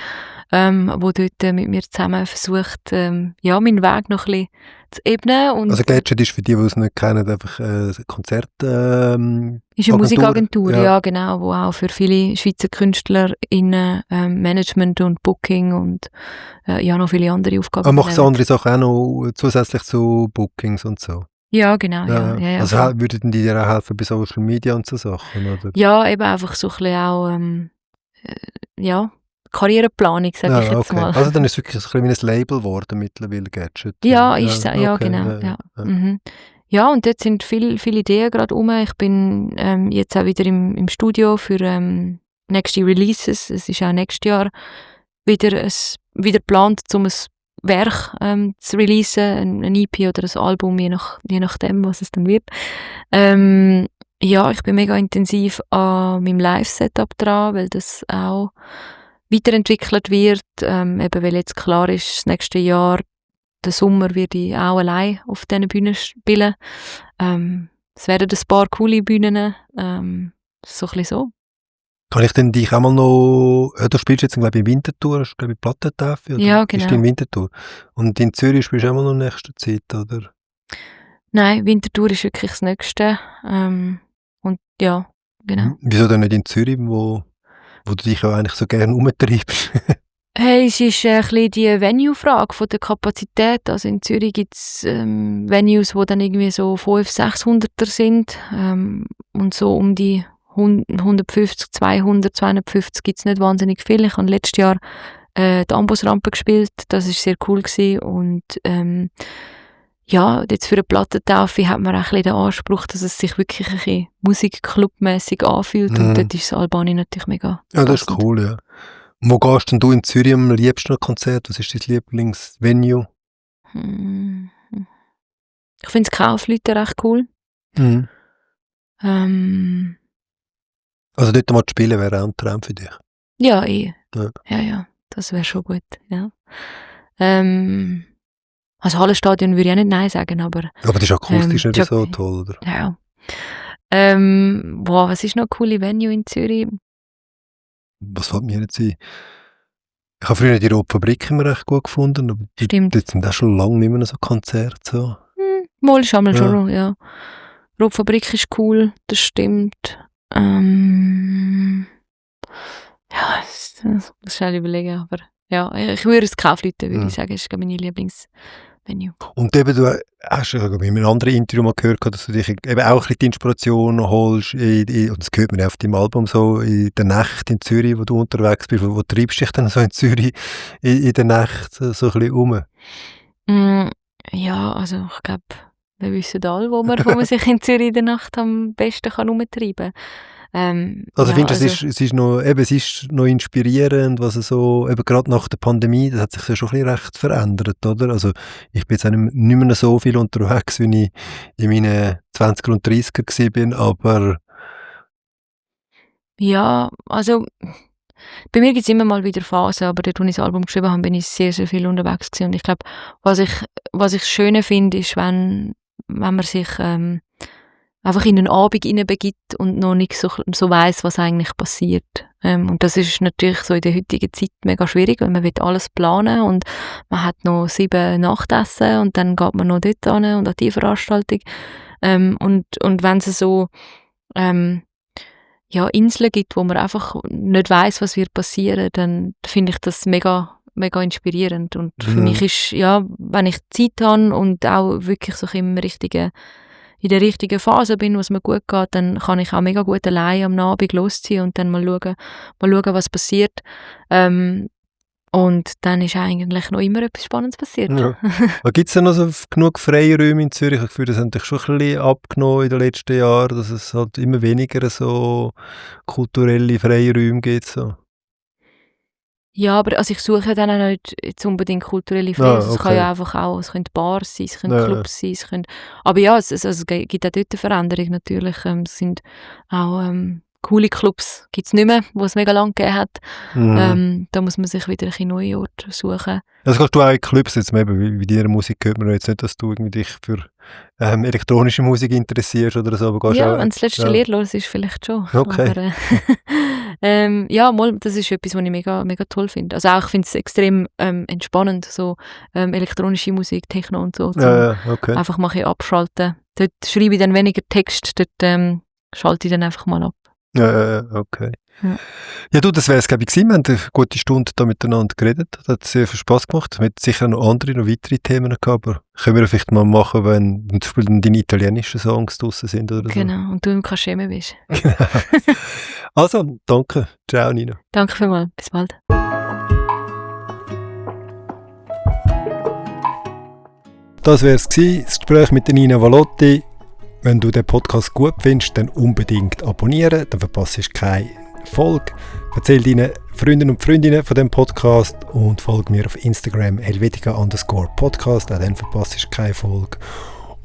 wo dort mit mir zusammen versucht, meinen Weg noch ein bisschen zu ebnen. Und Also Gadget ist für die es nicht kennen, einfach Konzert. ist eine Musikagentur, ja genau, wo auch für viele Schweizer KünstlerInnen Management und Booking und noch viele andere Aufgaben. Aber macht so andere Sachen auch noch zusätzlich zu Bookings und so? Ja, genau. Ja, also würden die dir auch helfen bei Social Media und so Sachen? Oder? Ja, eben einfach so ein bisschen auch Karriereplanung, sage ich jetzt mal. Also dann ist es wirklich ein bisschen wie ein Label geworden mittlerweile, Gadget. Ja, ist es, ja, genau. Ja. Mhm. Ja, und dort sind viele Ideen gerade rum. Ich bin jetzt auch wieder im Studio für nächste Releases. Es ist auch nächstes Jahr wieder geplant, um ein Werk zu releasen, ein EP oder ein Album, je nachdem, was es dann wird. Ich bin mega intensiv an meinem Live-Setup dran, weil das auch weiterentwickelt wird, eben weil jetzt klar ist, das nächste Jahr, den Sommer, werde ich auch allein auf diesen Bühnen spielen. Es werden ein paar coole Bühnen, so ein bisschen so. Kann ich denn dich auch mal noch, du spielst jetzt glaube ich in Winterthur, hast du glaube ich Plattentafel? Ja, genau. Bist du in Winterthur? Und in Zürich spielst du auch mal noch in nächster Zeit, oder? Nein, Winterthur ist wirklich das Nächste. Und ja, genau. Wieso denn nicht in Zürich, wo du dich ja eigentlich so gerne umtreibst? Hey, es ist ein bisschen die Venue-Frage von der Kapazität. Also in Zürich gibt es Venues, die dann irgendwie so 500-600er sind. Und so um die 150, 200, 250 gibt es nicht wahnsinnig viel. Ich habe letztes Jahr die Ambusrampe gespielt. Das war sehr cool gewesen. Und jetzt für eine Plattentaufe hat man auch ein bisschen den Anspruch, dass es sich wirklich ein bisschen musikclubmässig anfühlt. Und dort ist das Albani natürlich mega Ja, das ist cool, ja. Und wo gehst denn du in Zürich am liebsten Konzert? Was ist dein Lieblingsvenue? Ich finde das Kaufleute recht cool. Also dort mal zu spielen wäre auch ein Traum für dich? Ja, Ja, das wäre schon gut, ja. Also Hallenstadion würde ich auch nicht Nein sagen, aber das ist akustisch nicht so toll, oder? Ja. Was ist noch eine coole Venue in Zürich? Was fällt mir jetzt ein? Ich habe früher die Rotfabrik immer recht gut gefunden, aber dort sind auch schon lange nicht mehr so Konzerte. So. Mal ist einmal schon noch, ja. Rotfabrik ist cool, das stimmt. Das muss ich überlegen, aber ja, ich würde es Kaufleute, würde ich sagen, das ist meine Lieblingsvenue. Und eben, du hast ja in einem anderen Interview mal gehört, dass du dich eben auch ein bisschen die Inspiration holst, und das hört man ja auf deinem Album so, in der Nacht in Zürich, wo du unterwegs bist, wo treibst du dich dann so in Zürich in der Nacht so ein bisschen rum? Ja, also ich glaube, wir wissen alle, wo man sich in Zürich in der Nacht am besten herumtreiben kann. Findest du, es ist noch inspirierend, was so, eben gerade nach der Pandemie, das hat sich ja schon ein bisschen recht verändert, oder? Also ich bin jetzt auch nicht mehr so viel unterwegs, wie ich in meinen 20er und 30er war, aber... Ja, also bei mir gibt es immer mal wieder Phasen, aber dort, als ich das Album geschrieben habe, bin ich sehr, sehr viel unterwegs gewesen. Und ich glaube, was ich schön finde, ist, wenn man sich einfach in einen Abend hineinbegibt und noch nicht so weiss, was eigentlich passiert. Und das ist natürlich so in der heutigen Zeit mega schwierig, weil man will alles planen und man hat noch 7 Nachtessen und dann geht man noch dort hin und an die Veranstaltung. Und wenn es so Inseln gibt, wo man einfach nicht weiss, was wird passieren, dann finde ich das mega, mega inspirierend. Und für mich ist, wenn ich Zeit habe und auch wirklich so in der richtigen Phase bin, wo es mir gut geht, dann kann ich auch mega gut allein am Abend losziehen und dann mal schauen, was passiert. Und dann ist eigentlich noch immer etwas Spannendes passiert. Ja. Gibt es denn noch so genug Freiräume in Zürich? Ich finde, das hat sich schon ein bisschen abgenommen in den letzten Jahren, dass es halt immer weniger so kulturelle Freiräume gibt. So. Ja, aber also ich suche dann auch nicht jetzt unbedingt kulturelle Freiräume. Es kann ja einfach auch, es können Bars sein, es können Clubs sein, aber ja, es gibt auch dort eine Veränderung natürlich. Es sind auch coole Clubs gibt es nicht mehr, die es mega lang gegeben hat. Da muss man sich wieder ein bisschen neue Orte suchen. Also kannst du auch in Clubs, jetzt eben wie deiner Musik hört man jetzt nicht, dass du irgendwie dich für elektronische Musik interessierst oder so, aber gehst Ja, auch, wenn das letzte Lied los ist, vielleicht schon. Okay. Aber, das ist etwas, was ich mega, mega toll finde. Also auch, ich finde es extrem entspannend, so elektronische Musik, Techno und so. okay. Einfach mal ein bisschen abschalten. Dort schreibe ich dann weniger Text, dort schalte ich dann einfach mal ab. Okay. Ja, du, das wäre es, glaube ich, gewesen. Wir haben eine gute Stunde da miteinander geredet. Das hat sehr viel Spass gemacht. Wir haben sicher noch andere, noch weitere Themen gehabt, aber können wir vielleicht mal machen, wenn zum Beispiel dann deine italienischen Songs draussen sind oder so. Genau, und du im Kaschemme bist. Genau. Also, danke. Ciao, Nina. Danke vielmals. Bis bald. Das wäre es gewesen, das Gespräch mit der Nina Valotti. Wenn du den Podcast gut findest, dann unbedingt abonnieren, dann verpasst du keine Folge. Erzähl deinen Freunden und Freundinnen von dem Podcast und folge mir auf Instagram helvetica_podcast, auch dann verpasst du keine Folge.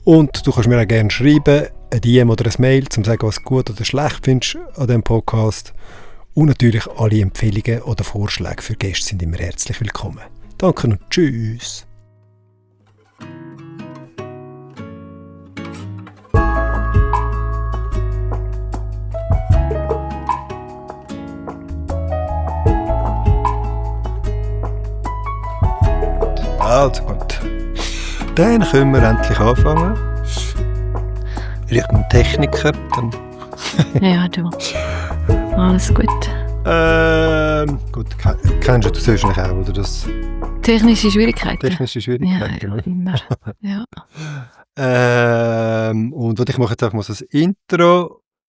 Und du kannst mir auch gerne schreiben, ein DM oder ein Mail, um zu sagen, was du gut oder schlecht findest an diesem Podcast. Und natürlich alle Empfehlungen oder Vorschläge für Gäste sind immer herzlich willkommen. Danke und tschüss. Also gut. Dann können wir endlich anfangen. Vielleicht ein Techniker. Dann Ja, du. Alles gut. Gut, kennst du das wahrscheinlich auch, oder? Das Technische Schwierigkeiten. technische Schwierigkeiten. Ja, immer. Ja. Und ich mache jetzt einfach mal so ein Intro